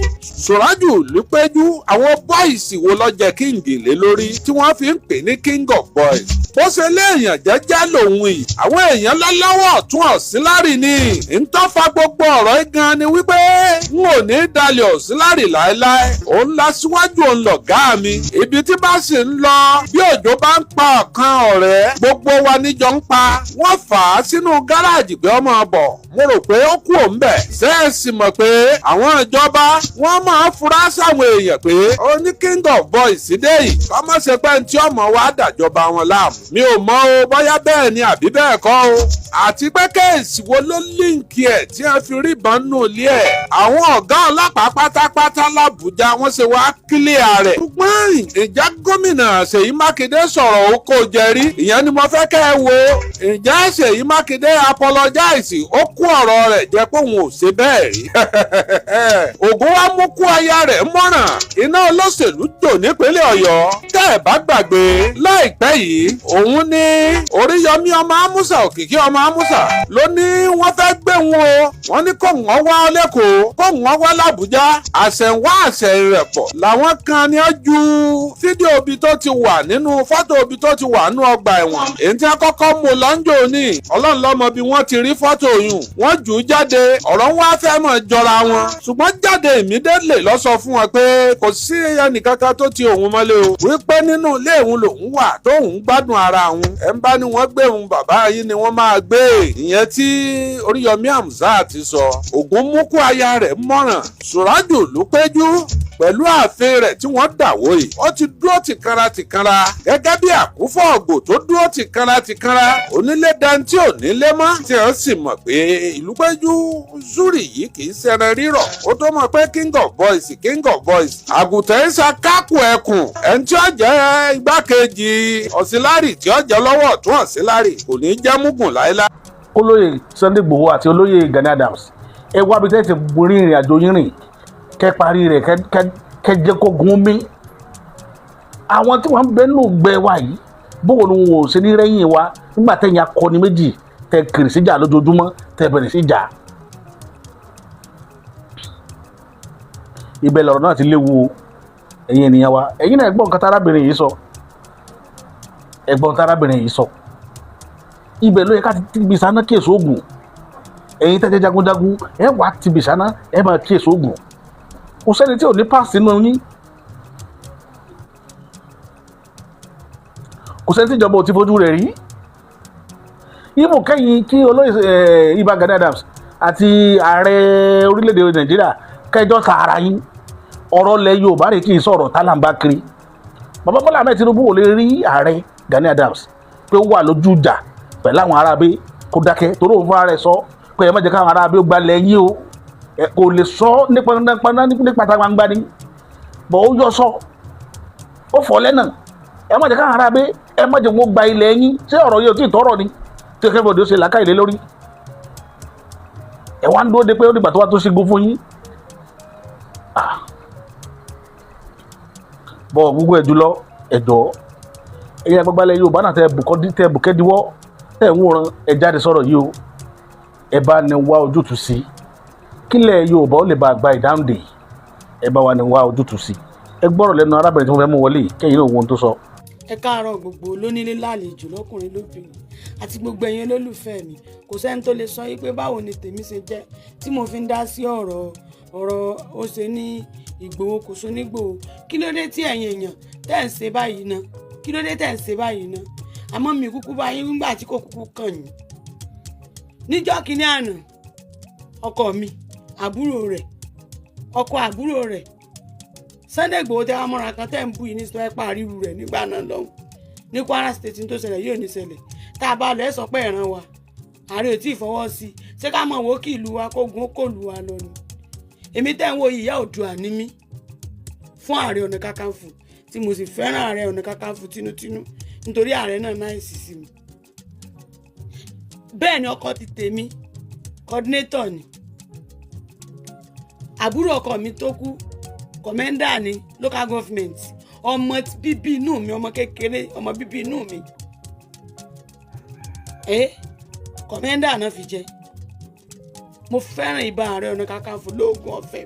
Sùrájù Ìlúpéjú, àwọn boys wo ló jẹ́ king lé lórí tí wọ́n fi ń pè ní King of Boys? Bó ṣe léèyàn jẹ́jẹ́ lòun yìí, àwọn èèyàn lọ́lọ́wọ́ ọ̀tún ọ̀sílárì ni. Ntọ́fà gbogbo ọ̀rọ̀ yìí gan ni wípé n ò ní dalẹ̀ ọ̀sílárì láéláé. Òun la síwájú, òun lọ̀gá mi. Ibi tí bá sì ń lọ, bí òjò bá ń pa ọ̀kan ọ̀rẹ́, gbogbo wa níjọ ń pa. Wọ́n fà á sínú gáràjì pé ọmọ bọ̀. Mo rò pé ó kú òun bẹ̀. Ṣẹ́ẹ̀sì mọ̀ pé àwọn ìjọba wọ́n máa ń fura sáwọn èèyàn pé ó ní King of Boys dé yìí, kọ́mọ́ ṣe pé ní tí ọmọ wa dàjọba wọn láàmú. Mi ò mọ̀ o, bóyá bẹ́ẹ̀ ni àbí bẹ́ẹ̀ kọ́ o. Àti pé case wo ló link ẹ̀ tí wọ́n fi rí ìbọn nù ilé ẹ̀? Àwọn Ọ̀gá ọlọ́pàá pátápátá làbújá wọ́n ṣe wá clear rẹ̀. Ṣùgbọ́n ìjà gómìnà Ṣèyí Mákindé sọ̀rọ̀ ó kó jẹrí, ìyẹn ni mo fẹ́ kẹ́ ẹ wo. Ǹjẹ́ Ṣèyí Mákindé apologize, ó kú ọ̀rọ̀ rẹ̀ jẹ́ pé òun ò ṣe bẹ́ẹ̀ rí? Ògùn wa mú kú aya rẹ̀ mọ́ràn, iná olóṣèlú jò nípínlẹ̀ Ọ̀yọ́. Tẹ́ ẹ̀ bá gbàgbé, láìpẹ́ yìí òun ní Oríyọmí ọmọ Amúsà, Òkìkí ọmọ Amúsà, ló ní wọ́n fẹ́ gbé wọn o. Wọ́n ní kó wọ́n wá lẹ́kọ̀ọ́, kó wọ́n wá làbújá. Àṣẹ̀wá àṣẹ̀rẹ̀pọ̀ làwọn kan ní ó ju fídíò ibi tó ti wà nínú fọ́tò ibi tó ti wà nínú ọgbà ẹ̀wọ̀n, èyí tí wọ́n kọ́kọ́ mú lọ́njọ́ ní. Ọlọ́run lọ́mọ bí wọ́n ti rí fọ́tò yùn, wọ́n jù ú jáde. Ọ̀rọ̀ ń wá fẹ́ mọ̀ jọra wọn, ṣùgbọ́n jáde ìmídélè lọ sọ fún wọn pé kò sí ẹnìkankan tó ti òun mọ́lé o, wípé nínú ilé òun lòun wà tóun gbádùn ara òun. Ẹ̀ ń bá ní wọ́n gbé òun, bàbá yìí ni wọ́n máa gbé. Ìyẹn tí Oríyọmí Hamzat ti sọ. Ògún mú kó aya rẹ̀ mọ́ràn. Sùrájù ló péjú pẹ̀lú ààfin rẹ̀ tí wọ́n dàwó yìí. Ó ti dúró tìkanra tìkanra gẹ́gẹ́ bí àkúfọ̀ ògbò tó dúró tìkanra tìkanra. Onílé dantí ò nílé mọ́, tí wọ́n sì mọ̀ pé ìlú péjú zuri yìí kì í ṣẹran rírọ̀. Ó tó mọ̀ pé king of boys, king of boys, àgùntàn ń ṣakápò ẹkùn. Ẹni tí ó jẹ́ igbákejì ọ̀sílárì, tí ó jẹ́ lọ́wọ́ ọ̀tún ọ̀sílárì, kò ní jẹ́ múgùn láéláé. Olóyè Sunday Igboho àti olóyè Gani Adams, ẹ wá bí tẹ́ ti rí ìrìn àjò yín rìn, kẹ́ parí rẹ̀, kẹ́ jẹ́ kó gun mí. Àwọn tí wọ́n ń bẹ nínú gbẹ wa yìí, bóun ni wọn ò ṣe ní rẹ́yìn wa nígbà tẹ̀yìn akọni méjì tẹ kiri síjà lójoojúmọ́, tẹ bẹ̀rẹ̀ síjà? Ibẹ̀ lọ̀rọ̀ náà ti léwu o. Ẹ̀yin ènìyàn wa, ẹ̀yin náà gbọ́ nǹkan tárábìnrin yìí sọ, ẹ̀gbọ́n tárábìnrin yìí sọ. Ibẹ̀ ló yẹ ká ti ti sáná kíyèsí oògùn. Ẹ̀yin tẹ́jẹ́ jagunjagun, ẹ wà á ti bìsáná, ẹ máa kíyèsí oògùn. Kò sẹ́ni tí ò ní páàsì nínú yín. Kò sẹ́ni tí ìjọba ò ti fojú rẹ̀ rí. Ibo kẹ́yìn kí olóyè Ìbà Gani Adams àti ààrẹ orílẹ̀-èdè Nàìjíríà kẹjọ sàárà yín. Ọ̀rọ̀ lẹ Yorùbá rè, kì í sọ̀rọ̀ tálàǹbá kiri. Bàbá Bọ́lá Ahmed Tinubu ò lè rí ààrẹ Gani Adams pé ó wà lójú ìjà pẹ̀lú àwọn aráabé kó dákẹ́, torí òun fúnra rẹ̀ sọ pé ẹ má jẹ́ káwọn aráabé ó gbalẹ̀ yín o. Ẹ kò lè sọ ní panápaná ní pátá gbangba ni bọ̀, ó yọ sọ, ó fọ́ lẹ́nà. Ẹ má jẹ́ káwọn aráabé, ẹ má jẹ́ wọn gba ilẹ̀ yín. Ṣé ọ̀rọ̀ yìí ò tí ì tọrọ ni tí kẹ́fọ̀dé ó ṣe làákàyè lé lórí? Ẹ wá ń dúró de pé ó dìgbà tó wá tó ṣígun fún yín bọ̀ gbogbo ẹ̀ jùlọ. Ẹ̀jọ̀ ẹ̀yin agbágbálẹ̀ Yorùbá náà, tẹ bùkẹ́ diwọ́, tẹ ń wòran, ẹ jáde sọ̀rọ̀ yìí o. Ẹ bá ní wá ojútùú sí kílẹ̀ Yorùbá ó lè bá gba ìdáǹdè. Ẹ bá wa ní wá ojútùú sí. Ẹ gbọ́rọ̀ lẹ́nu arábìnrin tí wọ́n fẹ́ mú wọlé, kẹ́yìn náà ohun tó sọ. Ẹ káàárọ̀ gbogbo lónílé lálejò, lọ́kùnrin lóbìnrin àti gbogbo ẹ̀yin olólùfẹ́ mi. Kò sẹ́ni tó lè sọ yí pé báwo ni tèmi ṣe jẹ́ tí mo fi ń dá sí ọ̀rọ̀ ó ṣe ní Ìgbòho, kò so nígbòho. Kí ló dé tí ẹ̀yin èèyàn tẹ́ ń ṣe báyìí ná? Kí ló dé tẹ́ ń ṣe báyìí ná? Àmọ́ mi kúkú bá yín nígbà tí kò kúkú kàn yín. Níjọ́ kínní àná, ọkọ mi, àbúrò rẹ̀, ọkọ àbúrò rẹ̀ Sunday Igboho tẹ́ wá mọ́ra kan tẹ́ ń bú yìí ní sọ ẹ́ pàríwú rẹ̀ nígbà náà lọ́hùn ní Kwara State tó ṣẹlẹ̀ yóò ní ṣẹlẹ̀ tá a bá lọ. Ẹ sọ pé ẹ̀ràn wa ààrẹ ò tí ì fọwọ́ sí i. Ṣé ká mọ̀ wó kí ìlú wa kó gun ó kò lù wa lọ ni? Èmi tẹ́ ń wo ìyá Oòduà ní mí fún Ààrẹ Ọ̀nà Kakanfò, tí mo sì fẹ́ràn Ààrẹ Ọ̀nà Kakanfò tinútinú, nítorí ààrẹ náà náà sì sí mi. Bẹ́ẹ̀ ni ọkọ ti tèmi coordinator ni. Àbúrò ọkọ mi tó kú, commander ni local government. Ọmọ bíbí inú mi, ọmọ kékeré, ọmọ bíbí inú mi, ẹ commander náà fi jẹ. Mo fẹ́ràn ìbá Ààrẹ Ọ̀nà Kakanfò lóògùn ọ̀fẹ́.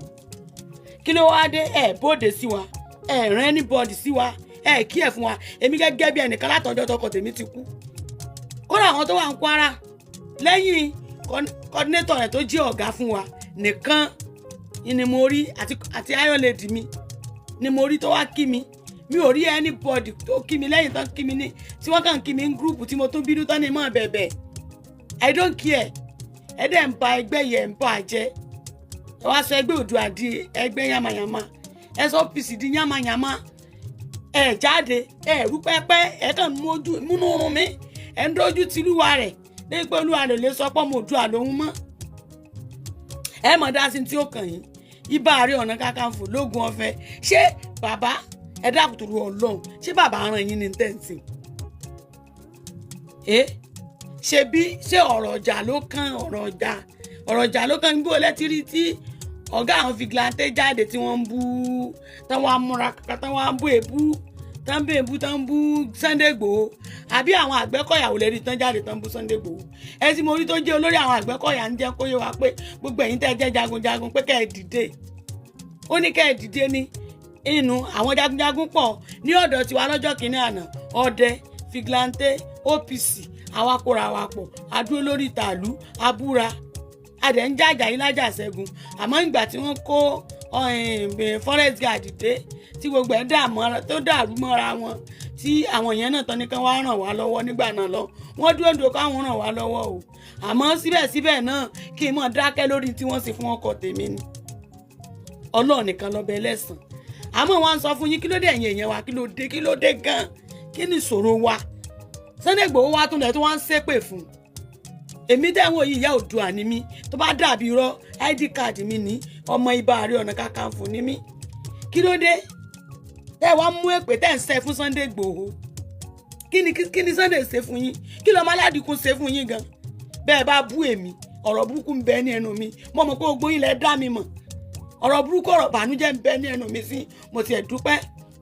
Kí ló wá dé ẹ bóde sí wa, ẹ rán anybody sí wa, ẹ kí ẹ fún wa? Èmi gẹ́gẹ́ bí ẹnìkan, látọjọ́ tọkọ tèmi ti kú, kódà àwọn tó wà ń Kwara lẹ́yìn coordinator rẹ̀ tó jẹ́ ọ̀gá fún wa nìkan ni mo rí, àti iron lady mi ni mo rí tó wá kí mi. Mi ò rí anybody tó kí mi lẹ́yìn tán kí mi ní tí wọ́n kàn kí mi ní group tí mo tún bínú tán ní mọ́ bẹ̀bẹ̀. I don't care. Ẹ dẹ̀ ń ba ẹgbẹ́ yẹn, ń bà jẹ́. Ẹ wá sọ ẹgbẹ́ Oòduà di ẹgbẹ́ yamayama, ẹ sọ OPC di yamayama. Ẹ jáde, ẹ rú pẹ́pẹ́, ẹ kàn mójú múnú rún mi. Ẹ ń dójú tìlúwa rẹ̀ lẹ́yìn pé olúwa rẹ̀ lè sọ pé ọmọ Oòduà lòun mọ́. Ẹ mọ̀ dá sí tí ó kàn yín. Ìbà Ààrẹ Ọ̀nà Kakanfò lógun ọ̀fẹ́. Ṣé bàbá ẹ dákun torí Ọlọ́run, ṣé bàbá rán yín ní tẹ̀sí? Ẹ ṣe bí ṣé ọ̀rọ̀ ọjà ló kàn, ọ̀rọ̀ ọjà, ọ̀rọ̀ ọjà ló kàn. Gbó lẹ́tírí tí ọ̀gá àwọn fìgìláńtẹ́ jáde tí wọ́n ń bú, táwọn amúra kankan, táwọn á bú èbú, tán bú èbú, tán bú Sunday Igboho, àbí àwọn Àgbẹ̀kọ̀yà ò lè rí tán jáde tán bú Sunday Igboho? Ẹ tí mo rí tó jẹ́ olórí àwọn Àgbẹ̀kọ̀yà ń jẹ́ kó yé wa pé gbogbo ẹ̀yin tẹ́ jẹ́ jagunjagun pé kẹ́ ẹ dìde. Ó ní kẹ́ ẹ dìde ní inú àwọn jagunjagun pọ̀ ní ọ̀dọ̀ tiwa lọ́jọ́ kìíní àná. Ọdẹ, fìgìláńtẹ́, OPC, àwa kóra wa pọ̀, adúró lórí ìtàlú, abúra, adẹ̀ ń jàjà yín lájà ṣẹ́gun. Àmọ́ ìgbà tí wọ́n kó forest guard dé, tí gbogbo ẹ̀ tó dàrú mọ́ra wọn, tí àwọn èèyàn náà tán ní kán wá ràn wá lọ́wọ́ nígbà náà lọ, wọ́n dúró dúró káwọn ràn wá lọ́wọ́ o. Àmọ́ síbẹ̀síbẹ̀ náà, kí n mọ̀ dákẹ́ lórí tí wọ́n sì fún ọkọ̀ tèmi ni. Ọlọ́run nìkan lọ́bẹ̀ ẹlẹ́sàn. Àmọ́ wọ́n á sọ fún yín, kí ló dé, ẹ̀yin èèyàn wa? Kí ló dé? Kí ló dé gan? Kí ni ìṣòro wa? Sunday Igboho wa tún lẹ̀ tó wá ń ṣépè fún èmi tẹ́wọ̀n yìí. Ìyá Oòduà ni mí. Tó bá dàbí irọ́, ID card mi ní, ọmọ Ìbà Ààrẹ Ọ̀nà Kakanfò ni mí. Kí ló dé tẹ́ ẹ wá mú èpè tẹ́ ẹ ń ṣe fún Sunday Igboho? Kí ni Sunday ṣe fún yín? Kí lọ́mọ aládìkún ṣe fún yín gan? Bẹ́ẹ̀ bá bú èmi, ọ̀rọ̀ burúkú ń bẹ ní ẹnu mi. Mo mọ̀ pé gbogbo yín lẹ dá mi mọ̀. Ọ̀rọ̀ burúkú, ọ̀rọ̀ bànújẹ́ ń bẹ ní ẹnu mi sí. Mo tiẹ̀ dúpẹ́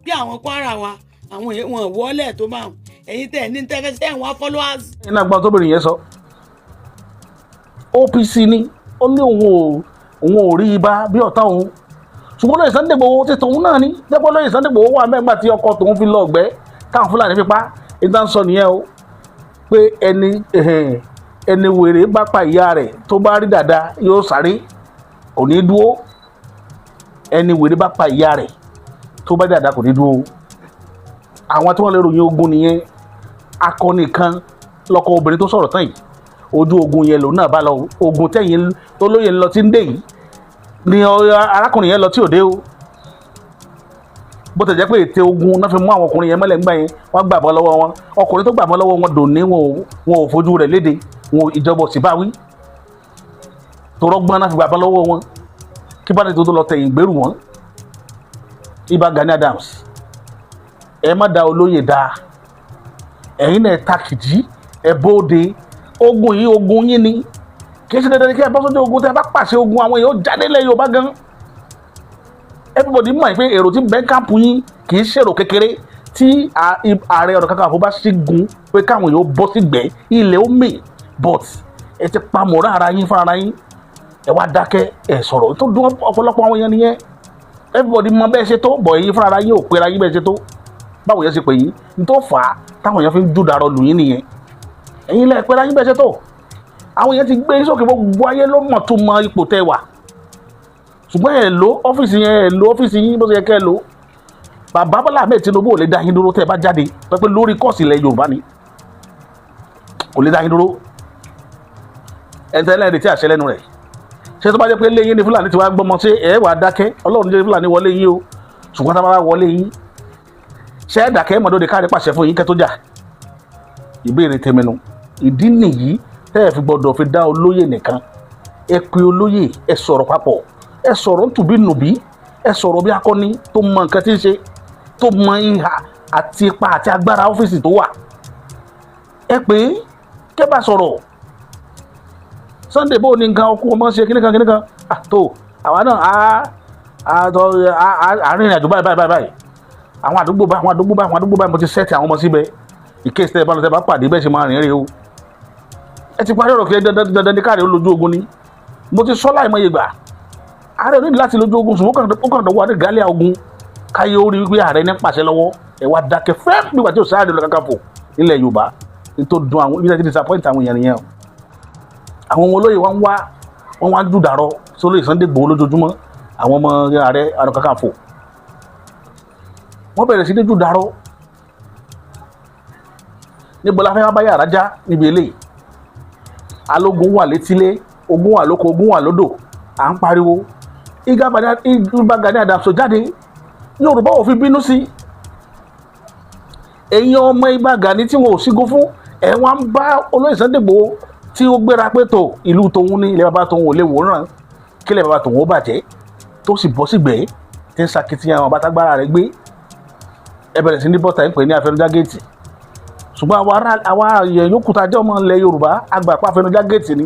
bí àwọn Kwara wa, àwọn èèwọ̀n wọlé tó máa ẹ̀yin tẹ̀ ní tẹ́fẹ́ tẹ̀ ń wá followers. Iná gbọ́n tóbìnrin yẹn sọ, OPC ni ó ní òun ò rí ibà bí ọ̀tá òun, ṣùgbọ́n lóye Sunday Igboho ti tòun náà ní jẹ́pọ̀. Lóye Sunday Igboho wà mẹ́gbà tí ọkọ tòun fi lọ ọ̀gbẹ́ táwọn Fúlàní fi pa. Ìdá ń sọ nìyẹn o, pé ẹni wèrè bá pa ìyá rẹ̀, tó bá rí dàda yóò sáré, kò ní dúró. Ẹni wèrè bá pa ìyá rẹ̀, tó bá rí dàda, kò ní dúró. Àwọn tí wọ́n lè ròyìn ogun nìyẹn. Akọni kan lọkọ obìnrin tó sọ̀rọ̀ tán yìí, ojú ogun yẹn lòun náà bá lọ. Ogun tẹ̀yìn tó lóye ń lọ tí ń dé yìí ni arákùnrin yẹn lọ tí ò dé o. Bó tẹ̀ jẹ́ pé ète ogun náà fi mú àwọn ọkùnrin yẹn mọ́lẹ̀ ńgbà yẹn, wọ́n gbàbọ́ lọ́wọ́ wọn. Ọkùnrin tó gbàbọ́ lọ́wọ́ wọn dòní, wọn ò fojú rẹ̀ léde wọn. Ìjọba ò sì bá wí torọ́gbọ́n náà fi gbàbọ́ lọ́wọ́ wọn kí bá tó lọ tẹ̀yìn gbèrú wọn. Ìbà Gani Adams, ẹ má da olóyè da. Ẹ̀yin náà takìdí, ẹ bóde. Ogun yìí, ogun yín ni. Kì í ṣe dandan kí ẹ bọ́ sójú ogun. Tẹ́ ẹ bá pàṣẹ ogun, àwọn èèyàn ó jáde lẹ́yìn Yorùbá gan. Everybody mọ̀ pé èrò tí bẹ́ẹ̀ camp yín kì í ṣèrò kékeré. Tí Ààrẹ Ọ̀nà Kakanfò bá ṣígun pé káwọn èèyàn bọ́ sígbẹ́, ilẹ̀ ó mì. But ẹ ti pa mọ̀rọ̀ ara yín fúnra ara yín, ẹ wá dákẹ́, ẹ sọ̀rọ̀ tó dún ọ̀pọ̀lọpọ̀ àwọn èèyàn nìyẹn. Everybody mọ bẹ́ẹ̀ ṣe tó bọ̀ yín fúnra ara yín, ò pera yín bẹ́ẹ̀ ṣe tó. Báwo yẹn ṣe pè yín ní tó fà á táwọn èèyàn fi ń júdàrọ lù yín nìyẹn. Ẹ̀yin lẹ pera yín bẹ́ẹ̀ ṣe tó. Àwọn èèyàn ti gbé yín sókè, gbogbo ayé ló mọ̀ tó mọ ipò tẹ́ wà, ṣùgbọ́n ẹ̀ lo ọ́fíìsì yẹn, ẹ̀ lo ọ́fíìsì yín bó ṣe yẹ kẹ́ ẹ lo. Bàbá Bọ́lá Ahmed Tinubu ò lè dá yín dúró tẹ́ ẹ bá jáde pé lórí cause ilẹ̀ Yorùbá ni, kò lè dá yín dúró. Ẹ̀ ń tẹ́lẹ̀ retí àṣẹ lẹ́nu rẹ̀. Ṣé tó bá jẹ́ pé léyìn ní Fúlàní tí wàá gbọ́mọ, ṣé ẹ wàá dákẹ́? Ọlọ́run jẹ́ Fúlàní wọlé yín o, ṣùgbọ́n tá a bá wọlé yín, ṣé ẹ dákẹ́ mọ̀dọ́dẹ káàdì pàṣẹ fún yín kẹ́ tó jà? Ìbéèrè tèmi nu. Ìdí nìyí tẹ́ ẹ fi gbọ́dọ̀ fi dá olóyè nìkan. Ẹ pe olóyè, ẹ sọ̀rọ̀ papọ̀, ẹ sọ̀rọ̀ ntùbí nùbí, ẹ sọ̀rọ̀ bí akọni tó mọ nǹkan tí ń ṣe, tó mọ ìhà àti ipa àti agbára ọ́fíìsì tó wà. Ẹ pé kẹ́ bá sọ̀rọ̀. Sunday, bó ní nǹkan ọkọ ọmọ ṣe kíníkan kíníkan tó àwa náà á àárín ìrìnàjò báyìí báyìí báyìí, àwọn àdúgbò báyìí, àwọn àdúgbò báyìí, àwọn àdúgbò báyìí, mo ti set àwọn ọmọ síbẹ̀. Ìkéèsì tẹ́ ẹ bá lọ, tẹ́ ẹ bá pàdé, bẹ́ẹ̀ ṣe máa rìn rè o. Ẹ ti parí ọ̀rọ̀. Kí dandan dandan ní káàrí ó lójú ogun ni. Mo ti sọ láìmọye gbà, ààrẹ ò ní láti lójú ogun, ṣùgbọ́n ó kàn dọ̀wọ́ àdé gálíà ogun káyé ó rí wípé ààrẹ ní pàṣẹ lọ́wọ́. Ẹ wá dákẹ́ fẹ́ nígbà tí ò sáré lọ Kakanfò nílẹ̀ Yorùbá ní tó dùn àwọn ibi tí a ti disappoint àwọn èèyàn nìyẹn o. Àwọn ọmọ olóyè wa ń wá, wọn wá ń dùdàrọ sólóyè Sunday Igboho lójoojúmọ́. Àwọn ọmọ Ààrẹ Ọ̀nà Kakanfò, wọ́n bẹ̀rẹ̀ sí ní dùdàrọ. Níbo la fẹ́ wá bá yàrá já níbi eléyìí? Alógun wà létílé, ogun wà lóko, ogun wà lódò. À ń pariwo Ìbà Gani Adams jáde, Yorùbá ò fi bínú sí. Ẹ̀yin ọmọ Ìbà Gani tí wọn ò sígun fún ẹ̀, wọ́n ń bá olóyè Sunday Igboho tí ó gbéra pé tó ìlú tòun ní ilẹ̀ bàbá tòun ò lè wòran kílẹ̀ bàbá tòun ó bàjẹ́. Tó sì bọ́ sígbẹ́ tí ń ṣakitiyan àwọn àbátágbára rẹ̀ gbé, ẹ bẹ̀rẹ̀ sí ní bọ́tà ń pè ní afẹnujá géètì. Ṣùgbọ́n àwa èèyàn yòókù tá a jẹ́ ọmọ ilẹ̀ Yorùbá, àgbà pa afẹnujá géètì ni.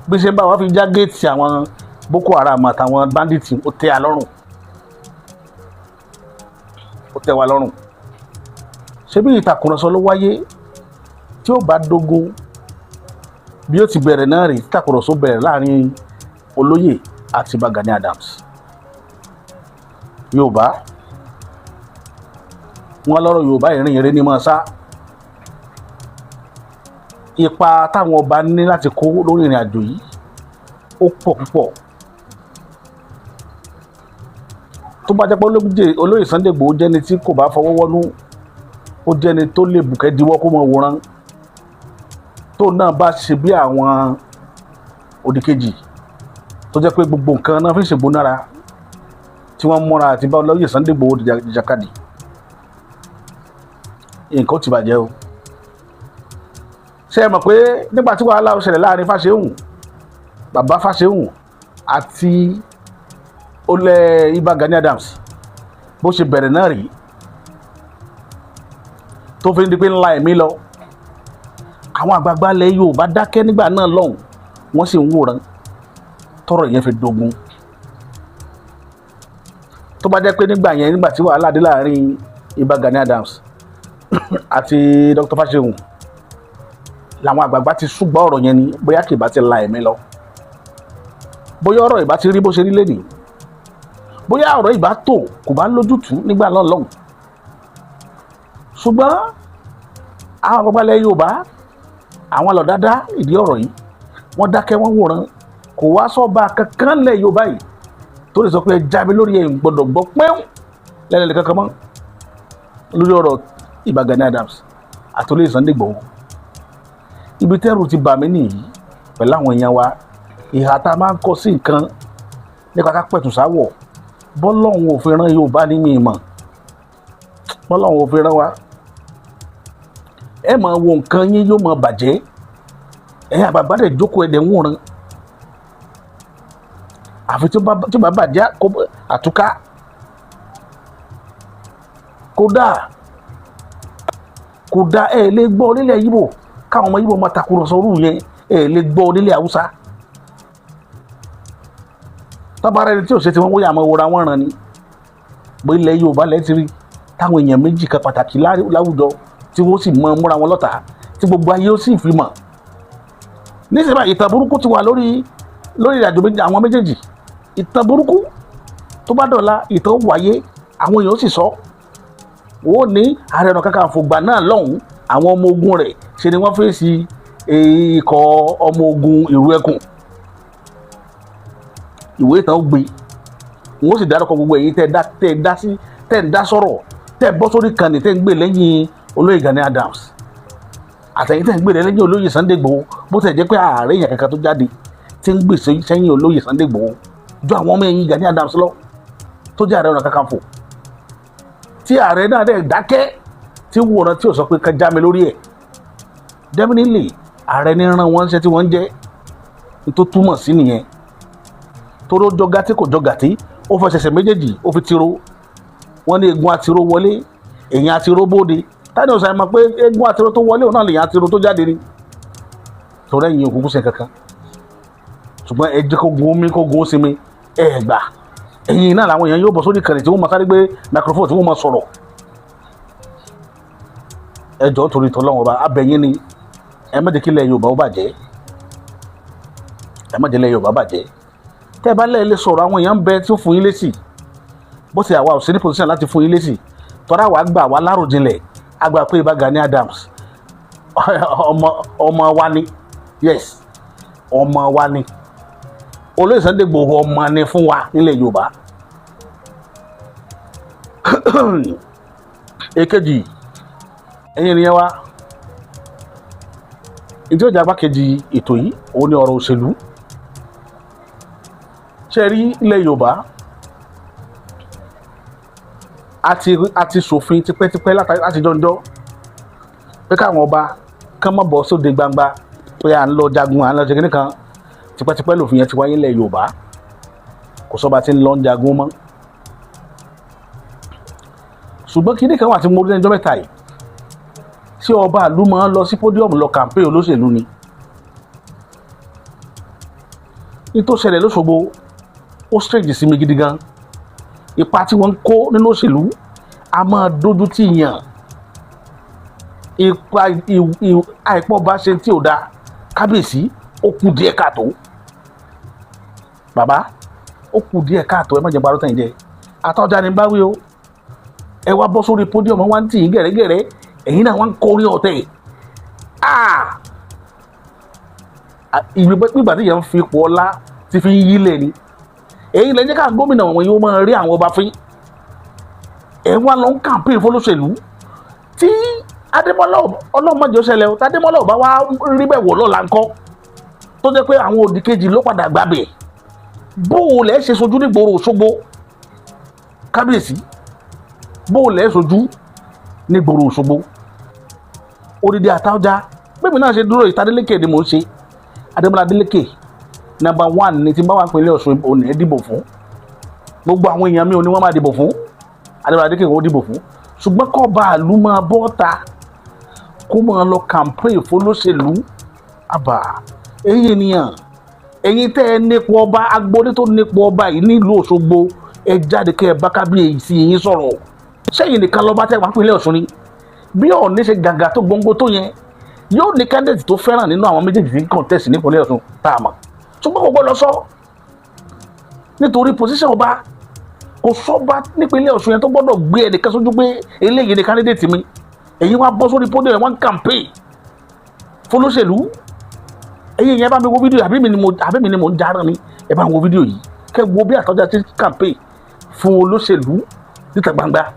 Bí ṣe ń bá wa fi já géètì àwọn Boko Haram àtàwọn bandits, ó tẹ́ wa lọ́rùn, ó tẹ́ wa lọ́rùn. Ṣé bí ìtàkùrọ̀sọ ló wáyé tí ó bá dógún, bí ó ti bẹ̀rẹ̀ náà rèé, ìtàkùrọ̀sọ bẹ̀rẹ̀ láàrin olóyè àti Ìbà Gani Adams. Yorùbá wọn lọ́rọ̀ Yorùbá, ìrìn eré ní máa sá. Ipa táwọn ọba ní láti kó lórí ìrìn àjò yìí, ó pọ̀ púpọ̀. Tó bá jẹ́ pé olóyè Sunday Igboho jẹ́ni tí kò bá fọwọ́ wọ́nú, ó jẹ́ni tó lè bùkẹ́ diwọ́ kó mọ wòran, tó náà bá ṣe bí àwọn òdìkejì tó jẹ́ pé gbogbo nǹkan náà fi ń ṣègbónára, tí wọ́n múra àti bá olóyè Sunday Igboho jìjàkadì, nǹkan ó ti bàjẹ́ o. Ṣé ẹ mọ̀ pé nígbà tí wàhálà ó ṣẹlẹ̀ láàrin Fáṣẹ̀hùn, bàbá Fáṣẹ̀hùn àti olè Ìbà Gani Adams, bó ṣe bẹ̀rẹ̀ náà rí, tó fi ń di pé ńlá ẹ̀mí lọ, àwọn àgbààgbà ilẹ̀ Yorùbá dákẹ́ nígbà náà lọ́hùn, wọ́n sì ń wòran tọ́rọ̀ yẹn fi dogun. Tó bá jẹ́ pé nígbà yẹn, nígbà tí wàhálà dé láàrin Ìbà Gani Adams àti Dr. Fáṣẹ̀hùn, làwọn àgbààgbà ti súgbà ọ̀rọ̀ yẹn ni, bóyá kì í bá ti la ẹ̀mí lọ, bóyá ọ̀rọ̀ ìbá ti rí bó ṣe rí lénìí, bóyá ọ̀rọ̀ ìbá tò kò bá lójútùú nígbà náà lọ́hùn. Ṣùgbọ́n àwọn àgbààgbà ilẹ̀ Yorùbá, àwọn lọ̀dádá ìdí ọ̀rọ̀ yìí, wọ́n dákẹ́, wọ́n wòran. Kò wá sọ́ba kankan lẹ̀ Yorùbá yìí tó lè sọ pé ẹ já mi lórí ẹ̀, ń gbọ́dọ̀ gbọ́ pẹ́ẹ́n lẹ́lẹ́lẹ́ kankan mọ́ lórí ọ̀rọ̀ Ìbà Gani Adams àti olóyè Sunday Igboho. Ibi tẹ́rù ti bà mí nìyí pẹ̀lú àwọn èèyàn wa, ìhà tá a máa ń kọ sí nǹkan nípa ká pẹ̀tù sáwọ̀. Bọ́lọ́hún ò fi rán Yorùbá ní mi mọ̀, bọ́lọ́hún ò fi rán wa. Ẹ máa wo nǹkan yín yóò máa bàjẹ́, ẹ̀yin àgbààgbà dẹ̀ jókòó, ẹ̀dẹ̀ ń wòran, àfi tí ó bá bàjẹ́ àtúká. Kódà kódà, ẹ lè gbọ́ nílẹ̀ Yíbò káwọn ọmọ Yíbò máa takùrọ̀sọ orú yẹn, ẹ lè gbọ́ nílẹ̀ Haúsá. Tábàárà ẹni tí ò ṣe tí wọ́n wóyà àmọ́ wòra wọ́n ràn ni. Bó ilẹ̀ Yorùbá lẹ́ ti rí táwọn èèyàn méjì kan pàtàkì láwùjọ tí wọ́n sì mọ múra wọn lọ́tà, tí gbogbo ayé ó sì fi mọ̀ níṣẹ́ báyìí, ìtàn burúkú ti wà lórí ìrìnàjò àwọn méjèèjì. Ìtàn burúkú tó bá dọ̀la, ìtàn ó wáyé, àwọn èèyàn ó sì sọ wọ́n ní Ààrẹ Ọ̀nà Kakanfò gbà náà lọ́hùn, àwọn ọmọ ogun rẹ̀ ṣe ni wọ́n fèsì ikọ̀ ọmọ ogun ìlú ẹkùn. Ìwé ìtàn ó gbé, wọ́n sì dárúkọ gbogbo èyí tẹ́ dá sí, tẹ́ ń dá sọ̀rọ̀, tẹ́ bọ́ sórí kan ní, tẹ́ ń gbé lẹ́yìn olóyè Gani Adams, àtẹ̀yìn tẹ́ ń gbé lẹ́yìn olóyè Sunday Igboho. Bó tẹ̀ jẹ́ pé ààrẹ èèyàn kankan tó jáde tí ń gbè sẹ́yìn olóyè Sunday Igboho ju àwọn ọmọ ẹ̀yìn Gani Adams lọ, tó jẹ́ Ààrẹ Ọ̀nà Kakanfò, tí ààrẹ náà dẹ̀ dákẹ́ tí wòran, tí ò sọ pé ká já mi lórí ẹ̀. Definitely, ààrẹ ní rán wọn ṣe tí wọ́n ń jẹ́ ní tó túmọ̀ sí nìyẹn. Toró jọ gàtí, kò jọ gàtí, ó fẹsẹ̀sẹ̀ méjèèjì ó fi tiro. Wọ́n ní egun àtiró wọlé, èèyàn àtiró bóde. Táni ọ̀sán mọ̀ pé egun àtiró tó wọlé, òun náà lèèyàn àtiró tó jáde ni. Torí ẹ̀yìn òkùnkùn ṣe kankan, ṣùgbọ́n ẹ jẹ́ kó gun omi, kó gun ó sinmi, ẹ gbà. Ẹ̀yìn náà làwọn èèyàn yóò bọ̀ sórí ìkànnì tí wọ́n máa sáré gbé microphone tí wọ́n máa sọ̀rọ̀. Ẹ jọ̀ọ́, torí tọ́lọ́run ọba abẹ́yìn ni, ẹ má jẹ́ kí ilẹ̀ Yorùbá ó bàjẹ́, ẹ má jẹ́ ilẹ̀ Yorùbá bàjẹ́. Tẹ́ ẹ bá lẹ́ẹ̀ lè sọ̀rọ̀, àwọn èèyàn ń bẹ tí ó fún yín lésì. Bó ti àwa ò sí ní position láti fún yín lésì, tọ́ra wa gbà wá láròjinlẹ̀, a gbà pé Ìbà Gani Adams, ọmọ ọmọ wa ni. Yes, ọmọ wa ni. Olóyè Sunday Igboho, ọmọ ni fún wa nílẹ̀ Yorùbá. Èkejì, ẹ̀yin ènìyàn wa, ìdí ọjà agbákejì ètò yìí, òun ni ọ̀rọ̀ òṣèlú. Ṣe rí ilẹ̀ Yorùbá, a ti ṣòfin tipẹ́tipẹ́ láti jọjọ́ pé káwọn ọba kán má bọ́ sóde gbangba pé à ń lọ jagun, à ń lọ ṣe kíní kan. Tipẹ́tipẹ́ lòfin yẹn ti wáyé ilẹ̀ Yorùbá. Kò sọ́ba tí ń lọ ń jagun mọ́. Ṣùgbọ́n kíní kan wà tí mo rí lẹ́jọ́ mẹ́ta yìí, tí ọba ìlú máa ń lọ sí podium lọ campaign olóṣèlú ni. Ní tó ṣẹlẹ̀ lÓṣogbo, ó strange sí mi gidi gan. Ipa tí wọ́n ń kó nínú òṣèlú a máa dójú tì yàn. Ipa àìpọ̀ bá ṣe tí ò da, kábíyèsí, ó kù díẹ̀ káàtó. Bàbá, ó kù díẹ̀ káàtó. Ẹ má jẹ́ parọ́ tàn yín jẹ. Àtọ́jà ni bá wí o. Ẹ wá bọ́ sórí podium, wọ́n ń tì yín gẹ̀rẹ́gẹ̀rẹ́, ẹ̀yin náà wọ́n ń kọrin ọ̀tẹ̀. Ìgbà tí yẹn ń fi ipò ọlá ti fi ń yílẹ̀ ni èyí lẹ́jẹ́ ká gómìnà wọn yóò máa rí àwọn ọba fín. Ẹ wá lọ ń campaign fọlọ́ṣèlú. Tí Adémọ́lá, ọlọ́mọdé ó ṣẹlẹ̀ o, tí Adémọ́lá ò bá wá rí bẹ́ẹ̀ wọ̀ lọ́la ńkọ́, tó jẹ́ pé àwọn òdì kejì ló padà gbàbẹ̀, bó o lẹ́ ṣe sojú nígboro Òṣogbo? Kábíyèsí, bó o lẹ́ sojú nígboro Òṣogbo? Odidi Àtaọ́jà bẹ́ẹ̀ mi náà ṣe dúró ìta, Adélékè ni mò ń ṣe. Adémọ́lá Adélékè number one ni. Tí n bá wà pínlẹ̀ Ọ̀ṣun, òní ẹ̀ dìbò fún. Gbogbo àwọn èèyàn mi ò ní wọ́n máa dìbò fún Adémọ́lá Adélékè, wọ́n dìbò fún. Ṣùgbọ́n kọ́ bá àlú máa bọ́ ta, kó máa lọ campaign fọlọ́ṣèlú, àbà. Ẹ̀yin ènìyàn, ẹ̀yin tẹ́ ẹ nípò ọba, agboolé tó nípò ọba yìí nílùú Òṣogbo, ẹ jáde kẹ́ ẹ bá kábíyèsí yín sọ̀rọ̀. Sẹ́yìn nìkan lọ́ba tẹ́ wà pínlẹ̀ Ọ̀ṣun ni? Bí Ọ̀ọ̀ni ṣe gàgà tó gbòǹgbò tó yẹn, yóò ní candidate tó fẹ́ràn nínú àwọn méjèèjì tí ń contest nípínlẹ̀ Ọ̀ṣun tá a mọ̀, ṣùgbọ́n kò gbọ́dọ̀ sọ nítorí position ọba. Kò sọ́ba nípínlẹ̀ Ọ̀ṣun yẹn tó gbọ́dọ̀ gbé ẹnìkan sójú pé eléyìí ni candidate mi. Èyí wá bọ́ sórí podium, wọ́n ń campaign fọlọ́ṣèlú. Ẹ̀yin yẹn, bá mi wo fídíò. Àbí mi ni mo ń jarán ni? Ẹ bá ń wo fídíò yìí, kẹ́ wo bí Àtọ́jà ti campaign fún olóṣèlú níta gbangba.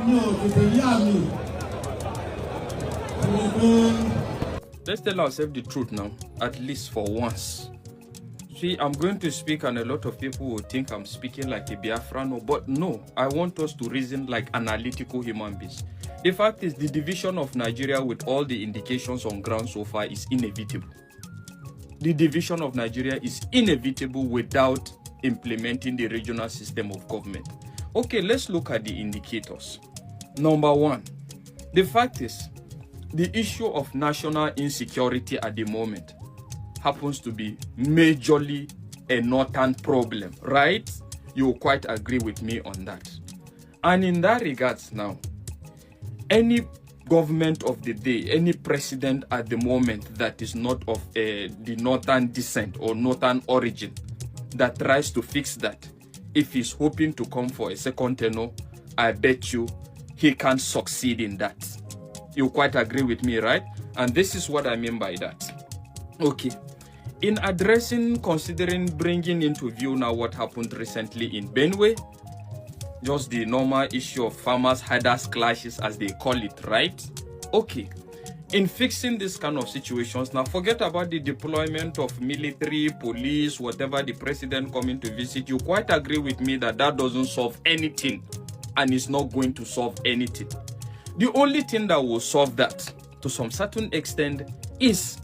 Mi ò tètè yá mi mo pé. Let's tell ourselves the truth now, at least for once. See, I'm going to speak, and a lot of people will think I'm speaking like a Biafrano, but no, I want us to reason like analytical human beings. The fact is, the division of Nigeria, with all the indications on ground so far, is inevitable. The division of Nigeria is inevitable without implementing the regional system of government. Okay, let's look at the indicators. Number one, the fact is, the issue of national insecurity at the moment happens to be majorly a northern problem, right? You quite agree with me on that. And in that regards now, any government of the day, any president at the moment that is not of the northern descent or northern origin that tries to fix that, if he's hoping to come for a second tenure, I bet you he can't succeed in that. You quite agree with me, right? And this is what I mean by that. Okay. In addressing, considering bringing into view now what happened recently in Benue, just the normal issue of farmers herders clashes, as they call it, right? Okay. In fixing this kind of situations, now forget about the deployment of military, police, whatever, the president coming to visit. You quite agree with me that that doesn't solve anything and is not going to solve anything. The only thing that will solve that to some certain extent is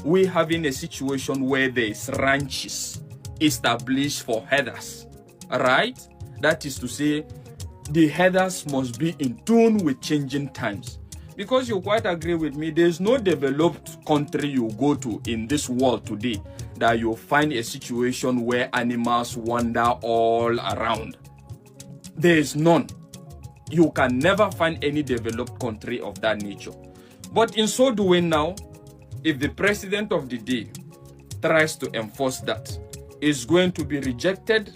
we having a situation where there is ranches established for herders, right? That is to say, the herders must be in tune with changing times. Because you quite agree with me, there's no developed country you go to in this world today that you'll find a situation where animals wander all around. There is none. You can never find any developed country of that nature. But in so doing now, if the president of the day tries to enforce that, it will be very difficult for him to succeed. Is going to be rejected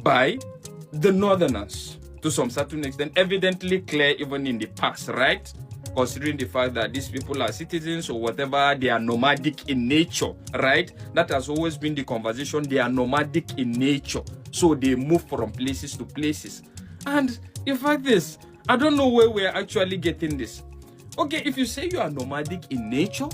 by the Northerners to some certain extent. Evidently clear even in the past, right? Considering the fact that these people are citizens or whatever, they are nomadic in nature, right? That has always been the conversation. They are nomadic in nature. So they move from places to places. And in fact, this, I don't know where we're actually getting this. Okay, if you say you are nomadic in nature,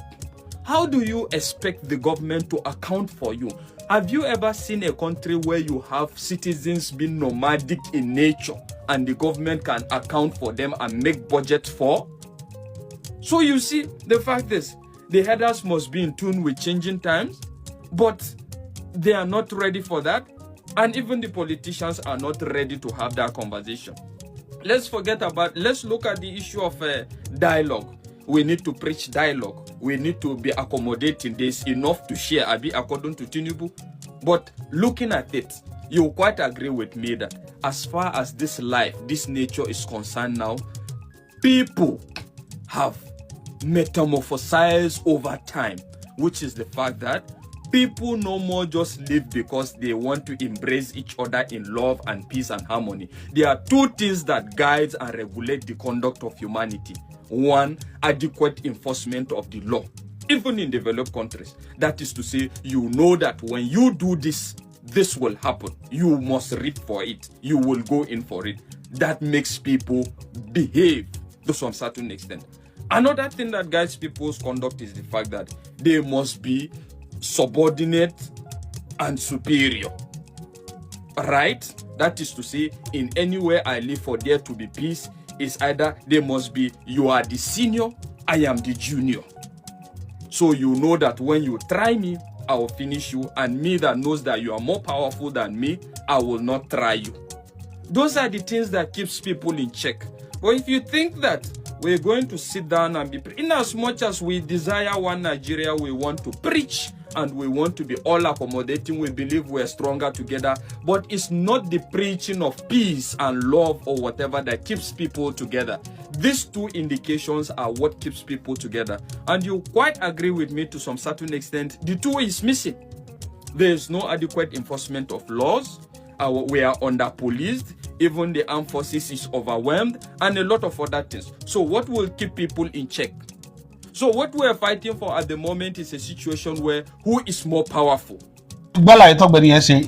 how do you expect the government to account for you? Have you ever seen a country where you have citizens being nomadic in nature and the government can account for them and make budget for? So you see, the fact is, the herders must be in tune with changing times, but they are not ready for that. And even the politicians are not ready to have that conversation. Let's look at the issue of dialogue. We need to preach dialogue. We need to be accommodating. There's enough to share, abi, according to Tinubu. But looking at it, you quite agree with me that as far as this life, this nature is concerned now, people have metamorphosized over time, which is the fact that people no more just live because they want to embrace each other in love and peace and harmony. There are two things that guides and regulate the conduct of humanity. One, adequate enforcement of the law, even in developed countries. That is to say, you know that when you do this, this will happen. You must reap for it. You will go in for it. That makes people behave to some certain extent. Another thing that guides people's conduct is the fact that they must be subordinate and superior. Right? That is to say, in anywhere I live, for there to be peace, is either they must be you are the senior, I am the junior. So you know that when you try me, I will finish you, and me that knows that you are more powerful than me, I will not try you. Those are the things that keeps people in check. But if you think that we're going to sit down and be, in as much as we desire one Nigeria, we want to preach and we want to be all accommodating, we believe we're stronger together, but it's not the preaching of peace and love or whatever that keeps people together. These two indications are what keeps people together. And you quite agree with me to some certain extent, the two is missing. There is no adequate enforcement of laws. We are under policed. Even the armed forces is overwhelmed, and a lot of other things. So what will keep people in check? So what we are fighting for at the moment is a situation where who is more powerful? Gbọ́láyé tọ́gbẹ́ni yẹn ṣe,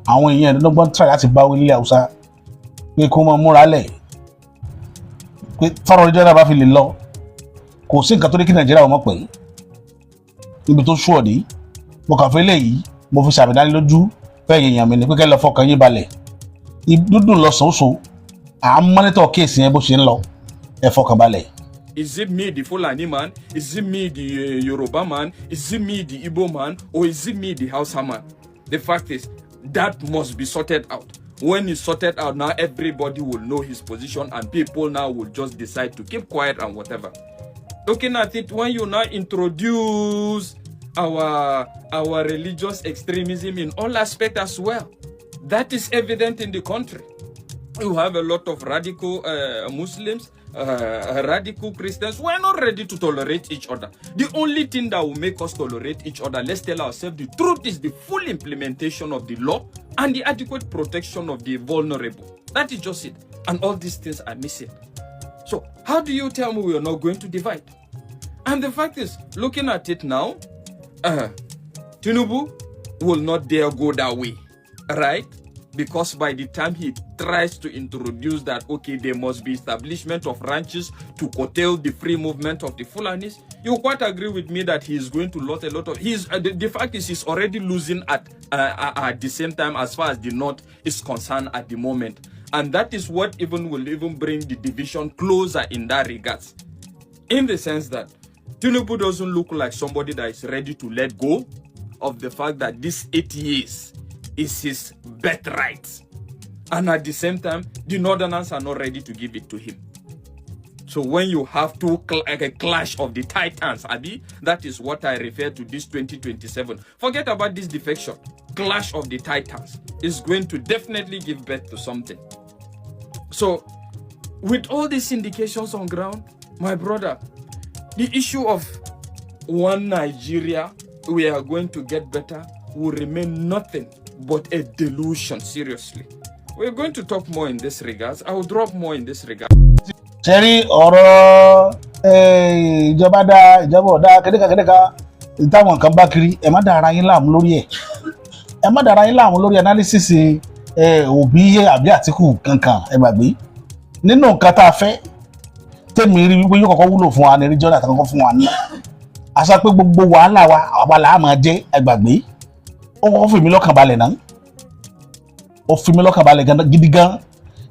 àwọn èèyàn ẹ̀ẹ́dọ́gbọ́n try láti bá wí nílẹ̀ Haúsá pé kó máa múra lẹ̀ pé tọrọ ìjọba bá fi lè lọ, kò sí nǹkan tó ní kí Nàìjíríà ò mọ̀ pé níbi tó sú ọ̀dí. Mo kàn fẹ́ léyìí, mo fi sàmì dánilójú fẹ́ èèyàn mi ní pé kẹ́ lọ fọkàn yín balẹ̀, dúdùn lọ sòóso, à ń monitor case yẹn bó ṣe ń lọ, ẹ fọkàn balẹ̀. Is it me, the Fulani man? Is it me, the Yoruba man? Is it me, the Igbo man? Or is it me, the Hausa man? The fact is, that must be sorted out. When it's sorted out, now everybody will know his position and people now will just decide to keep quiet and whatever. Looking at it, when you now introduce our religious extremism in all aspects as well, that is evident in the country. You have a lot of radical Muslims, radical Christians. We're not ready to tolerate each other. The only thing that will make us tolerate each other, let's tell ourselves the truth, is the full implementation of the law and the adequate protection of the vulnerable. That is just it. And all these things are missing. So, how do you tell me we are not going to divide? And the fact is, looking at it now, Tinubu will not dare go that way, right? Because by the time he tries to introduce that, okay, there must be establishment of ranches to curtail the free movement of the Fulanis, you quite agree with me that he is going to lose a lot of. The fact is, he's already losing at the same time as far as the North is concerned at the moment. And that is what even will even bring the division closer in that regards. In the sense that Tinubu doesn't look like somebody that is ready to let go of the fact that this 8 years is his birthright. And at the same time, the Northerners are not ready to give it to him. So when you have like a clash of the titans, abi, that is what I refer to this 2027. Forget about this defection. Clash of the titans is going to definitely give birth to something. So, with all these indications on ground, my brother, the issue of one Nigeria, we are going to get better. will remain nothing but a delusion, seriously. We're going to talk more in this regards. I will drop more in this regard. Ṣe rí ọ̀rọ̀ ìjọba dá, ìjọba ọ̀dá, kédéka kédéka táwọn kan bá kiri, ẹ má dá ara yín láàmú lórí ẹ̀. Ẹ má dá ara yín láàmú lórí analysis Òbí àbí Àtìkù kankan. Ẹ gbàgbé. Nínú nǹkan tá a fẹ́, tèmi rí wípé yóò kọ́kọ́ wúlò fún wa ní regional àtàkọ́kọ́ fún wa ní àṣà pé gbogbo wàhálà wa, àwa là á máa jẹ́. Ẹ gbàgbé. Ó kọ́kọ́ fi mí lọ́kàn balẹ̀ náà, ó fi mí lọ́kàn balẹ̀ gidi gan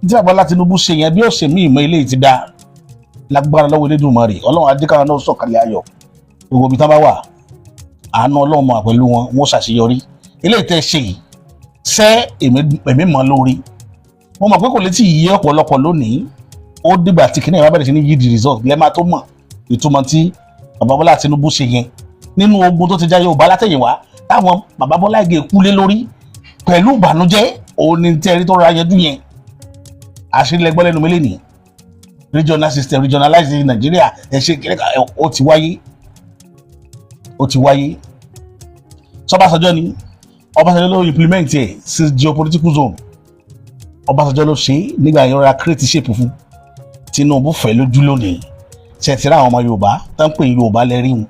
tí bàbá Tinubu ṣe yẹn. Bí ó ṣe mí ìmọ̀ ilé ti da lágbára lọ́wọ́ Elédùmarè, Ọlọ́run adékáwọn náà sọ̀kalẹ̀ ayọ̀. Gbogbo ibi tán bá wà, àánú Ọlọ́run mọ̀ pẹ̀lú wọn, wọ́n ṣàṣeyọrí. Eléyìí tẹ́ ṣe yìí ṣẹ́, èmi mọ̀ lórí. Mo mọ̀ pé kò lè tí ì yé ọ̀pọ̀lọpọ̀ lónìí. Ó dìgbà tí kìnìún bá bẹ̀rẹ̀ sí ní yí di result lẹ́ẹ̀ máa tó mọ̀ ìtumọ̀ tí bàbá Bọ́lá Tinubu ṣe yẹn nínú ogun tó ti já Yorùbá látẹ̀yìnwá, táwọn bàbá Bọ́lá Ìgè kú lé lórí pẹ̀lú ìbànújẹ́. Òun ni tẹ́rí tó ra yanjú yẹn. Àṣírí lẹgbọ́ lẹ́nu mi lẹ́nìí. Regional system, regionalize Nàìjíríà, ẹ ṣe kéré, ó ti wáyé, ó ti wáyé. Sọbásanjọ́ ni, Ọbásanjọ́ ló implement ẹ̀ sí geopolitical zone. Ọbásanjọ́ ló ṣe é nígbà yẹn, rọra create shape fún. Tinubu fẹ́ lójú lónìí. Ṣe ti rá àwọn ọmọ Yorùbá tó ń pè ní Yorùbá lẹ́rí wọn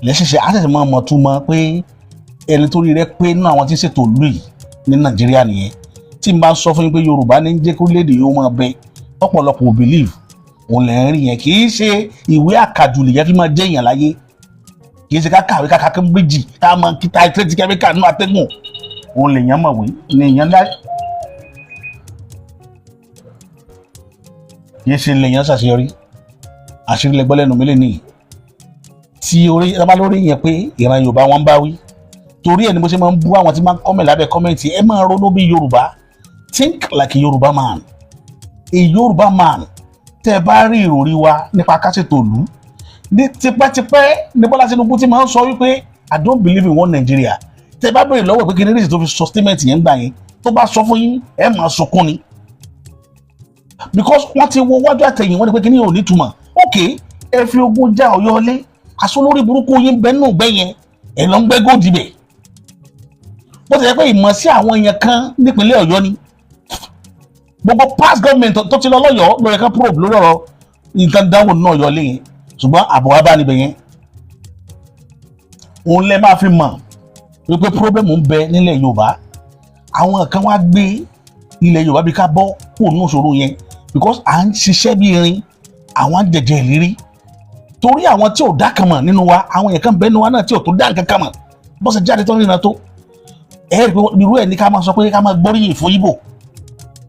lẹ́sẹ̀ṣẹ̀ àṣẹ̀ṣẹ̀ máa mọ̀ tún mọ́ pé ẹni tó rí rẹ pé nínú àwọn tí ń ṣètò ìlú yìí ní Nàìjíríà nìyẹn. Tí n bá sọ fún yín pé Yorùbá ní jẹ́ kó léde yóò máa bẹ, ọ̀pọ̀lọpọ̀ ò believe. Òun lẹ̀ ń rí yẹn. Kì í ṣe ìwé àkàjù lèyẹn fi máa jẹ́ èèyàn láyé. Kì í ṣe ká kàwé, ká Cambridge, ká mọ kíta tírẹ́tì kẹ́míkà nínú atẹ́gùn òun lèèyàn mọ̀wé ní èèyàn lá. Kì í ṣe lèèyàn ṣàṣeyọrí. Àṣírí lẹgbọ́ lẹ́nu mi lè nìyí tí orí bá lórí yẹn pé ìran Yorùbá wọn bá wí. Torí ẹ̀ ni mo ṣe máa ń bú àwọn tí máa ń comment lábẹ́ comment. Ẹ máa ronú bí Yorùbá. Think like a Yorùbá man, a Yorùbá man. Tẹ́ ẹ bá rí ìròrí wa nípa kásètò ìlú ní tipẹ́tipẹ́ ní Bọ́lá Tinubu ti máa ń sọ wípé, "I don't believe in one Nigeria." Tẹ́ ẹ bá béèrè lọ́wọ́ pé kí ni reason tó fi sọ statement yẹn gbà yẹn, tó bá sọ fún yín, ẹ máa sunkún ni, because wọ́n ti wo wájú àtẹ̀yìn wọ́n ní pé kí ni ò ní túmọ̀. Ok, ẹ fi ogun já Ọ̀yọ́ lé aṣọ lórí burúkú yín bẹ́ẹ̀ nù gbẹ́ yẹn, ẹ lọ ń gbẹ́ góòdì bẹ̀. Bó ti jẹ́ pé ìmọ̀ sí àwọn èèyàn kan nípínlẹ̀ Ọ̀yọ́ ni gbogbo past government tó ti lọ lọ́yọ̀ọ́ ló yẹ ká probe lórí ọ̀rọ̀ nǹkan dánwò náà yọ lé yẹn. Ṣùgbọ́n àbọ̀ wá bá níbẹ̀ yẹn, òun lẹ máa fi mọ̀ wípé problem ń bẹ nílẹ̀ Yorùbá. Àwọn kan wá gbé ilẹ̀ Yorùbá bí ká bọ́ kúrò nínú ìṣòro yẹn, because à ń ṣiṣẹ́ bí irin, àwọn jẹjẹ ìrírí torí àwọn tí ò dá kan mọ̀ nínú wa. Àwọn èèyàn kan bẹ nínú wa náà tí ò tó dá nǹkan kan mọ̀ bó ṣe jáde tó ń rìnrìn tó. Ẹ rí i pé irú ẹ̀ ní ká máa sọ pé ká máa gbóríyìn fún Ìgbò,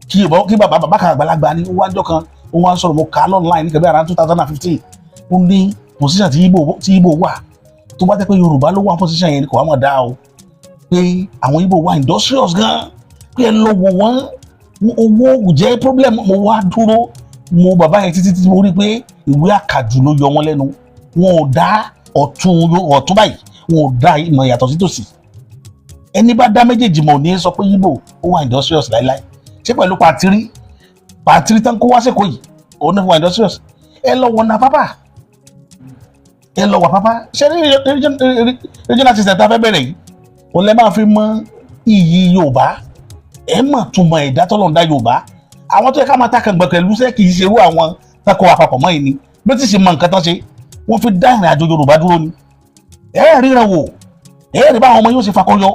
kí Ìgbò, kí bàbá bàbá kan àgbàlagbà ní wájọ́ kan, ó wá ń sọ̀rọ̀. Mo kà á online ní kẹ̀bí around 2015. Ó ní position tí Ìgbò wà, tó bá jẹ́ pé Yorùbá ló wà position yẹn, kò wá mọ̀ dáa o, pé àwọn Ìgbò wà industrious gan, pé ẹ lọ wò wọ́n, owó ò jẹ́ problem. Mo wá dúró mo bàbá yẹn títí tí mo rí pé ìwé àkàjù ló yọ wọ́n lẹ́nu. Wọn ò dá ọ̀tún ọ̀tún báyìí, wọn ò dá ìmọ̀ yàtọ̀ sí tòsí. Ẹni bá dá méjèèjì mọ̀ ò ní sọ pé Ìgbò ó wà industrious láíláí. Ṣé pẹ̀lú pàtírí pàtírí tán kó wá sẹ́kọ̀ọ́ yìí, òun náà wà industrious? Ẹ lọ wọ̀nà pápá, ẹ lọ wà pápá. Ṣé ní regional system tá a fẹ́ bẹ̀rẹ̀ yìí, òun lẹ máa fi mọ iyì Yorùbá. Ẹ mọ̀ túmọ̀ ẹ̀dá tọ́lọ́run dá Yorùbá. Àwọn tó yẹ ká máa takàngbọ̀n pẹ̀lú sẹ́, kì í ṣerú àwọn takò àpapọ̀ mọ́ yìí ni. Bí ó ti ṣe mọ nǹkan tán ṣe, wọ́n fi dá ìrìn àjò Yorùbá dúró ni. Ẹ ríran wò, ẹ rí báwọn ọmọ yóò ṣe fakọyọ.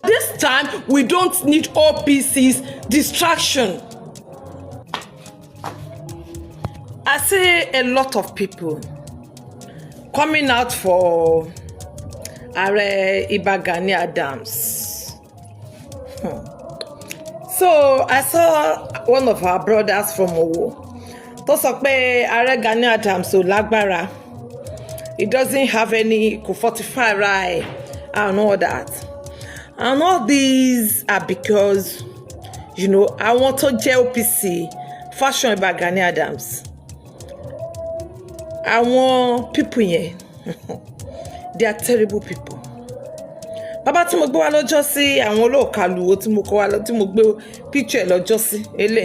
This time, we don't need OPC's distraction. I see a lot of people coming out for Ààrẹ Ìbà Gani Adams. So I saw one of our brothers from Owo tó sọ pé Ààrẹ Gani Adams ò lágbára. He doesn't have any, kò fortify ra ẹ̀ and all that. And all these are because àwọn tó jẹ́ OPC faction Ìbà Gani Adams, àwọn people yẹn, they are terrible people. Bàbá tí mo gbé wá lọ́jọ́ sí, àwọn olóòkàlùwò tí mo kọ́ wá lọ, tí mo gbé picture ẹ̀ lọ́jọ́ sí elé,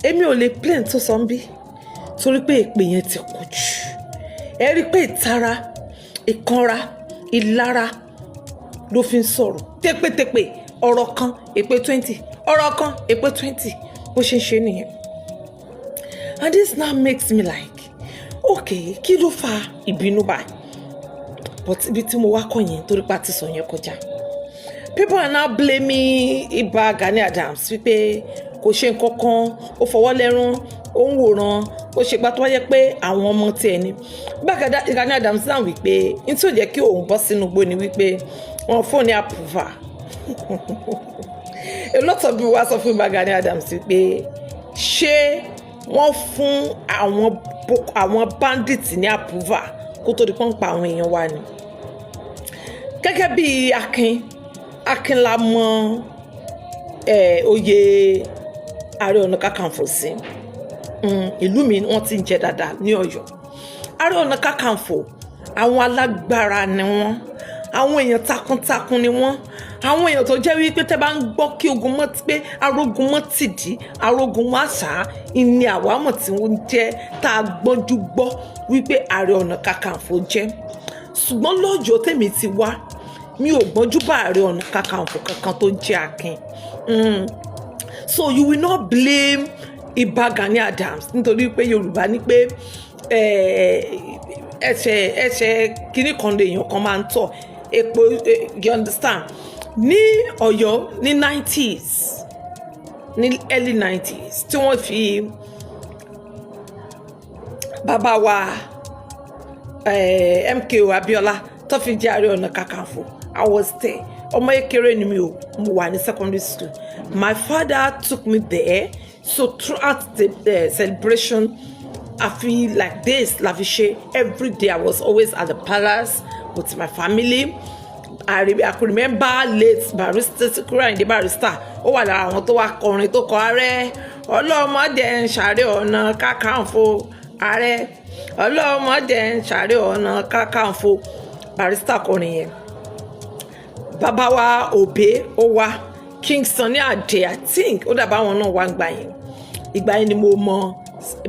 èmi ò lè plane tó sọ ń bí torí pé èpè yẹn ti pọ̀ jù. Ẹ rí i pé ìtara, ìkanra, ìlara. Ló fi ń sọ̀rọ̀ tépétépé, ọ̀rọ̀ kan èpè 20, ọ̀rọ̀ kan èpè 20, bó ṣe ń ṣe nìyẹn. And this now makes me like, okay, kí ló fa ìbínú báyìí? But ibi tí mo wá kọ́ yẹn, torí pa ti sọ yẹn kọjá, people are now blaming Ìbà Gani Adams wípé kò ṣe nǹkan kan, ó fọwọ́ lẹ́rán, ó ń wòran, ó ṣe gbà tó wáyé pé àwọn ọmọ tiẹ̀ ni. Ìbà Gani Adams náà wípé n tí ò jẹ́ kí òun bọ́ sínú igbó ni wípé wọn fóun ní approval. A lot of people wá sọ fún Ìbà Gani Adams wípé ṣé wọ́n fún àwọn bandits ní approval kó tó di pọ́n pa àwọn èèyàn wa ni? Gẹ́gẹ́ bí Akin, Akin la mọ oyè Ààrẹ Ọ̀nà Kakanfò sí. Ìlú mi wọ́n ti ń jẹ dáadáa ní Ọ̀yọ́. Ààrẹ Ọ̀nà Kakanfò, àwọn alágbára ni wọ́n, àwọn èèyàn takuntakun ni wọ́n, àwọn èèyàn tó jẹ́ wípé tẹ́ bá ń gbọ́ kí ogun mọ́ pé arógun mọ́ tìdí, arógun mọ́ àṣà ìní, àwámọ̀ tí wọ́n jẹ́ tá a gbọ́njú gbọ́ wípé Ààrẹ Ọ̀nà Kakanfò jẹ́. Ṣùgbọ́n lọ́jọ́ tèmi ti wá, mi ò gbọ́njú bá Ààrẹ Ọ̀nà Kakanfò kankan tó jẹ́ Akin. So you will not blame Ìbà Gani Adams, nítorí pé Yorùbá ní pé ẹsẹ̀ ẹsẹ̀ kínní kan lèèyàn kan máa ń tọ̀ epo. You understand? Ní Ọ̀yọ́ ní 90s, ní early 90s, tí wọ́n fi bàbá wa MKO Abiola tó fi jẹ́ Ààrẹ Ọ̀nà Kakanfò, I was there. Ọmọ kékeré ni mi ò, mo wà ní secondary school. My father took me there. So throughout the celebration, I feel like this la fi ṣe. Every day I was always at the palace with my family. I could remember late Barrister Sikiru Ayinde Barrister, ó wà lára àwọn tó wá kọrin tó kọ "Ààrẹ ọlọ́mọdé ń ṣàárẹ̀ ọ̀nà kakanfò, ààrẹ ọlọ́mọdé ń ṣàárẹ̀ ọ̀nà kakanfò." Barrister kọrin yẹn. Bàbá wa Òbé ó wá, King Sunny Adé, I think ó dàbá àwọn náà wá ń gbà yẹn. Ìgbà yẹn ni mo mọ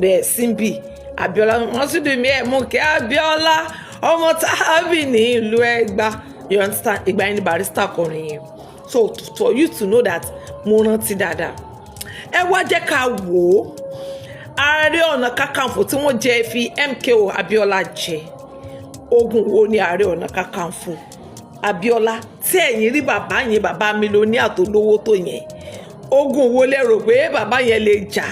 bẹ́ẹ̀ Simbi Abiola, wọ́n sì dùn mí ẹ̀ mú kí Abiola ọmọ tábì ní ìlú Ẹ̀gbá. You understand? Ìgbà yẹn ni Barrister kọrin yẹn. So for you to know that mo rántí dáadáa. Ẹ wá jẹ́ ká wò ó, Ààrẹ Ọ̀nà Kakanfò tí wọ́n jẹ́ fi MKO Abiola jẹ, ogun wo ni Ààrẹ Ọ̀nà Kakanfò Abiola tí ẹ̀yin rí bàbá yẹn, bàbá millionaire tó lówó tó yẹn, ogun wo lẹ rò pé bàbá yẹn lè jà?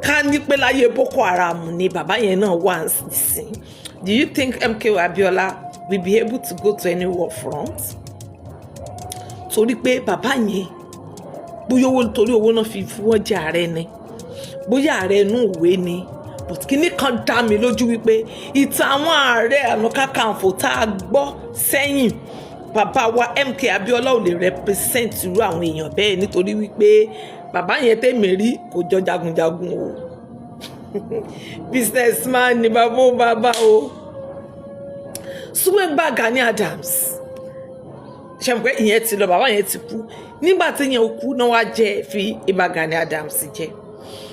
Ká ní pé láyé Boko Haram ni bàbá yẹn náà wà nísìn, do you think MKO Abiola will be able to go to any war front? Torí pé bàbá yẹn, bóyá owó, torí owó náà fi wọ́n jẹ ààrẹ ni, bóyá ààrẹ inú ìwé ni, but kíní kan dá mi lójú wípé ìtàn àwọn Ààrẹ Ọ̀nà Kakanfò tá a gbọ́ sẹ́yìn, bàbá wa MK Abiola ò lè represent irú àwọn èèyàn bẹ́ẹ̀, nítorí wípé bàbá yẹn tèmi rí kò jọ jagunjagun o. Businessman ni bàbá ó bàbá o. Ṣùgbọ́n Gani Adams ṣe mọ̀ pé ìyẹn ti lọ, bàbá yẹn ti kú. Nígbà tí yẹn kú náà, wá jẹ́ fi Ìbà Gani Adams jẹ.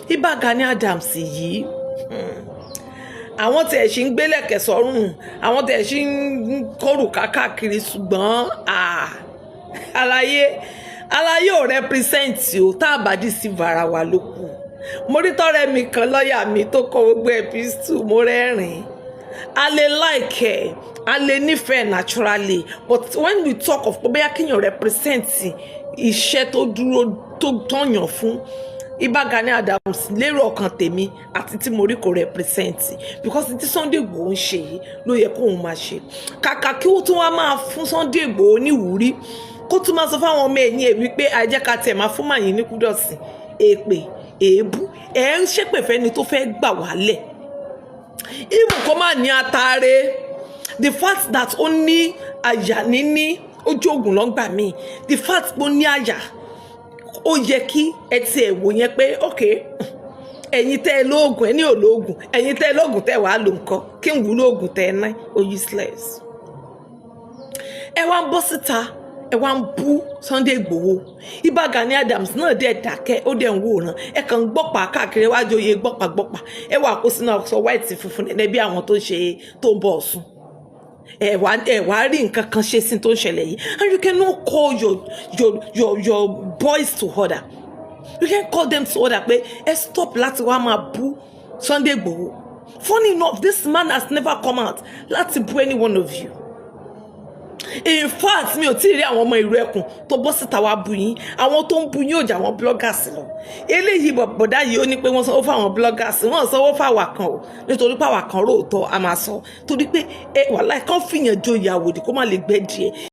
Ìbà Gani Adams yìí, àwọn tẹ̀ ṣì ń gbélẹ̀kẹ̀ sọ́rùn, àwọn tẹ̀ ṣì ń kọrù káàkiri, ṣùgbọ́n àlàyé àlàyé ò represent o. Tá a bá deceive ara wa ló kù. Mo rí tọ́rẹ́ mi kan, lọ́ọ̀yà mi tó kọ gbogbo epistle, mo rẹ́rìn-ín. A lè like ẹ̀, a lè nífẹ̀ẹ́ naturally, but when we talk of pé bóyá kéèyàn represent iṣẹ́ tó dúró tó tọ̀yàn fún, Ìbà Gani Adams, lérò ọkàn tèmi àti tí mo rí, kò represent, because tí Sunday Igboho ń ṣe yìí ló yẹ kóun máa ṣe. Kàkà kí ó tún wá máa fún Sunday Igboho níwúrí, kó tún máa sọ fáwọn ọmọ ẹ̀yìn ẹ̀ wípé àìjẹ́ tẹ̀ máa fún màyín ní kudos, èpè, èébú, ẹ̀ ń ṣépè fẹ́ni tó fẹ́ gbà wálẹ̀. Even kó má ní ataare, the fact that ó ní àyà níní, ojú oògùn ló ń gbà mí, the fact pé ó ní àyà, ó yẹ kí ẹ tiẹ̀ wò yẹn pé ok, ẹ̀yin tẹ́ ẹ lóògùn, ẹ ní ò lóògùn, ẹ̀yin tẹ́ ẹ lóògùn tẹ́ ẹ wàá lò nǹkan kí n wúlò òògùn tẹ́ ẹ ná, ó useless. Ẹ wá ń bọ́ síta, ẹ wá ń bú Sunday Igboho. Ìbà Gani Adams náà dẹ̀ dákẹ́, ó dẹ̀ ń wòran. Ẹ kàn ń gbọ́pàá káàkiri wájú oyè gbọ́pàá gbọ́pàá. Ẹ wà kó sínú aṣọ white funfun nẹ́nẹ́ bí àwọn tó ń ṣe tó ń bọ̀ Ọ̀ṣun. Ẹ wá rí nǹkan kan ṣe sí tó ń ṣẹlẹ̀ yìí, and you cannot call your boys to order. You can call them to order pé ẹ stop láti wá máa bú Sunday Igboho. Funny enough, this man has never come out láti bú any one of you. In fact, mi ò tí ì rí àwọn ọmọ ìlú ẹkùn tó bọ́ síta wá bú yín. Àwọn tó ń bú yín ò jà àwọn bloggers lọ. Eléyìí, bọ̀dá yìí, ó ní pé wọ́n sanwó fáwọn bloggers, wọ́n sanwó fáwa kan o, nítorí pé àwa kan róòtọ́ a máa sọ, torí pé ẹ wàhálà kan fìyàn joyè àwòdì kó má lè gbẹ́ díẹ̀.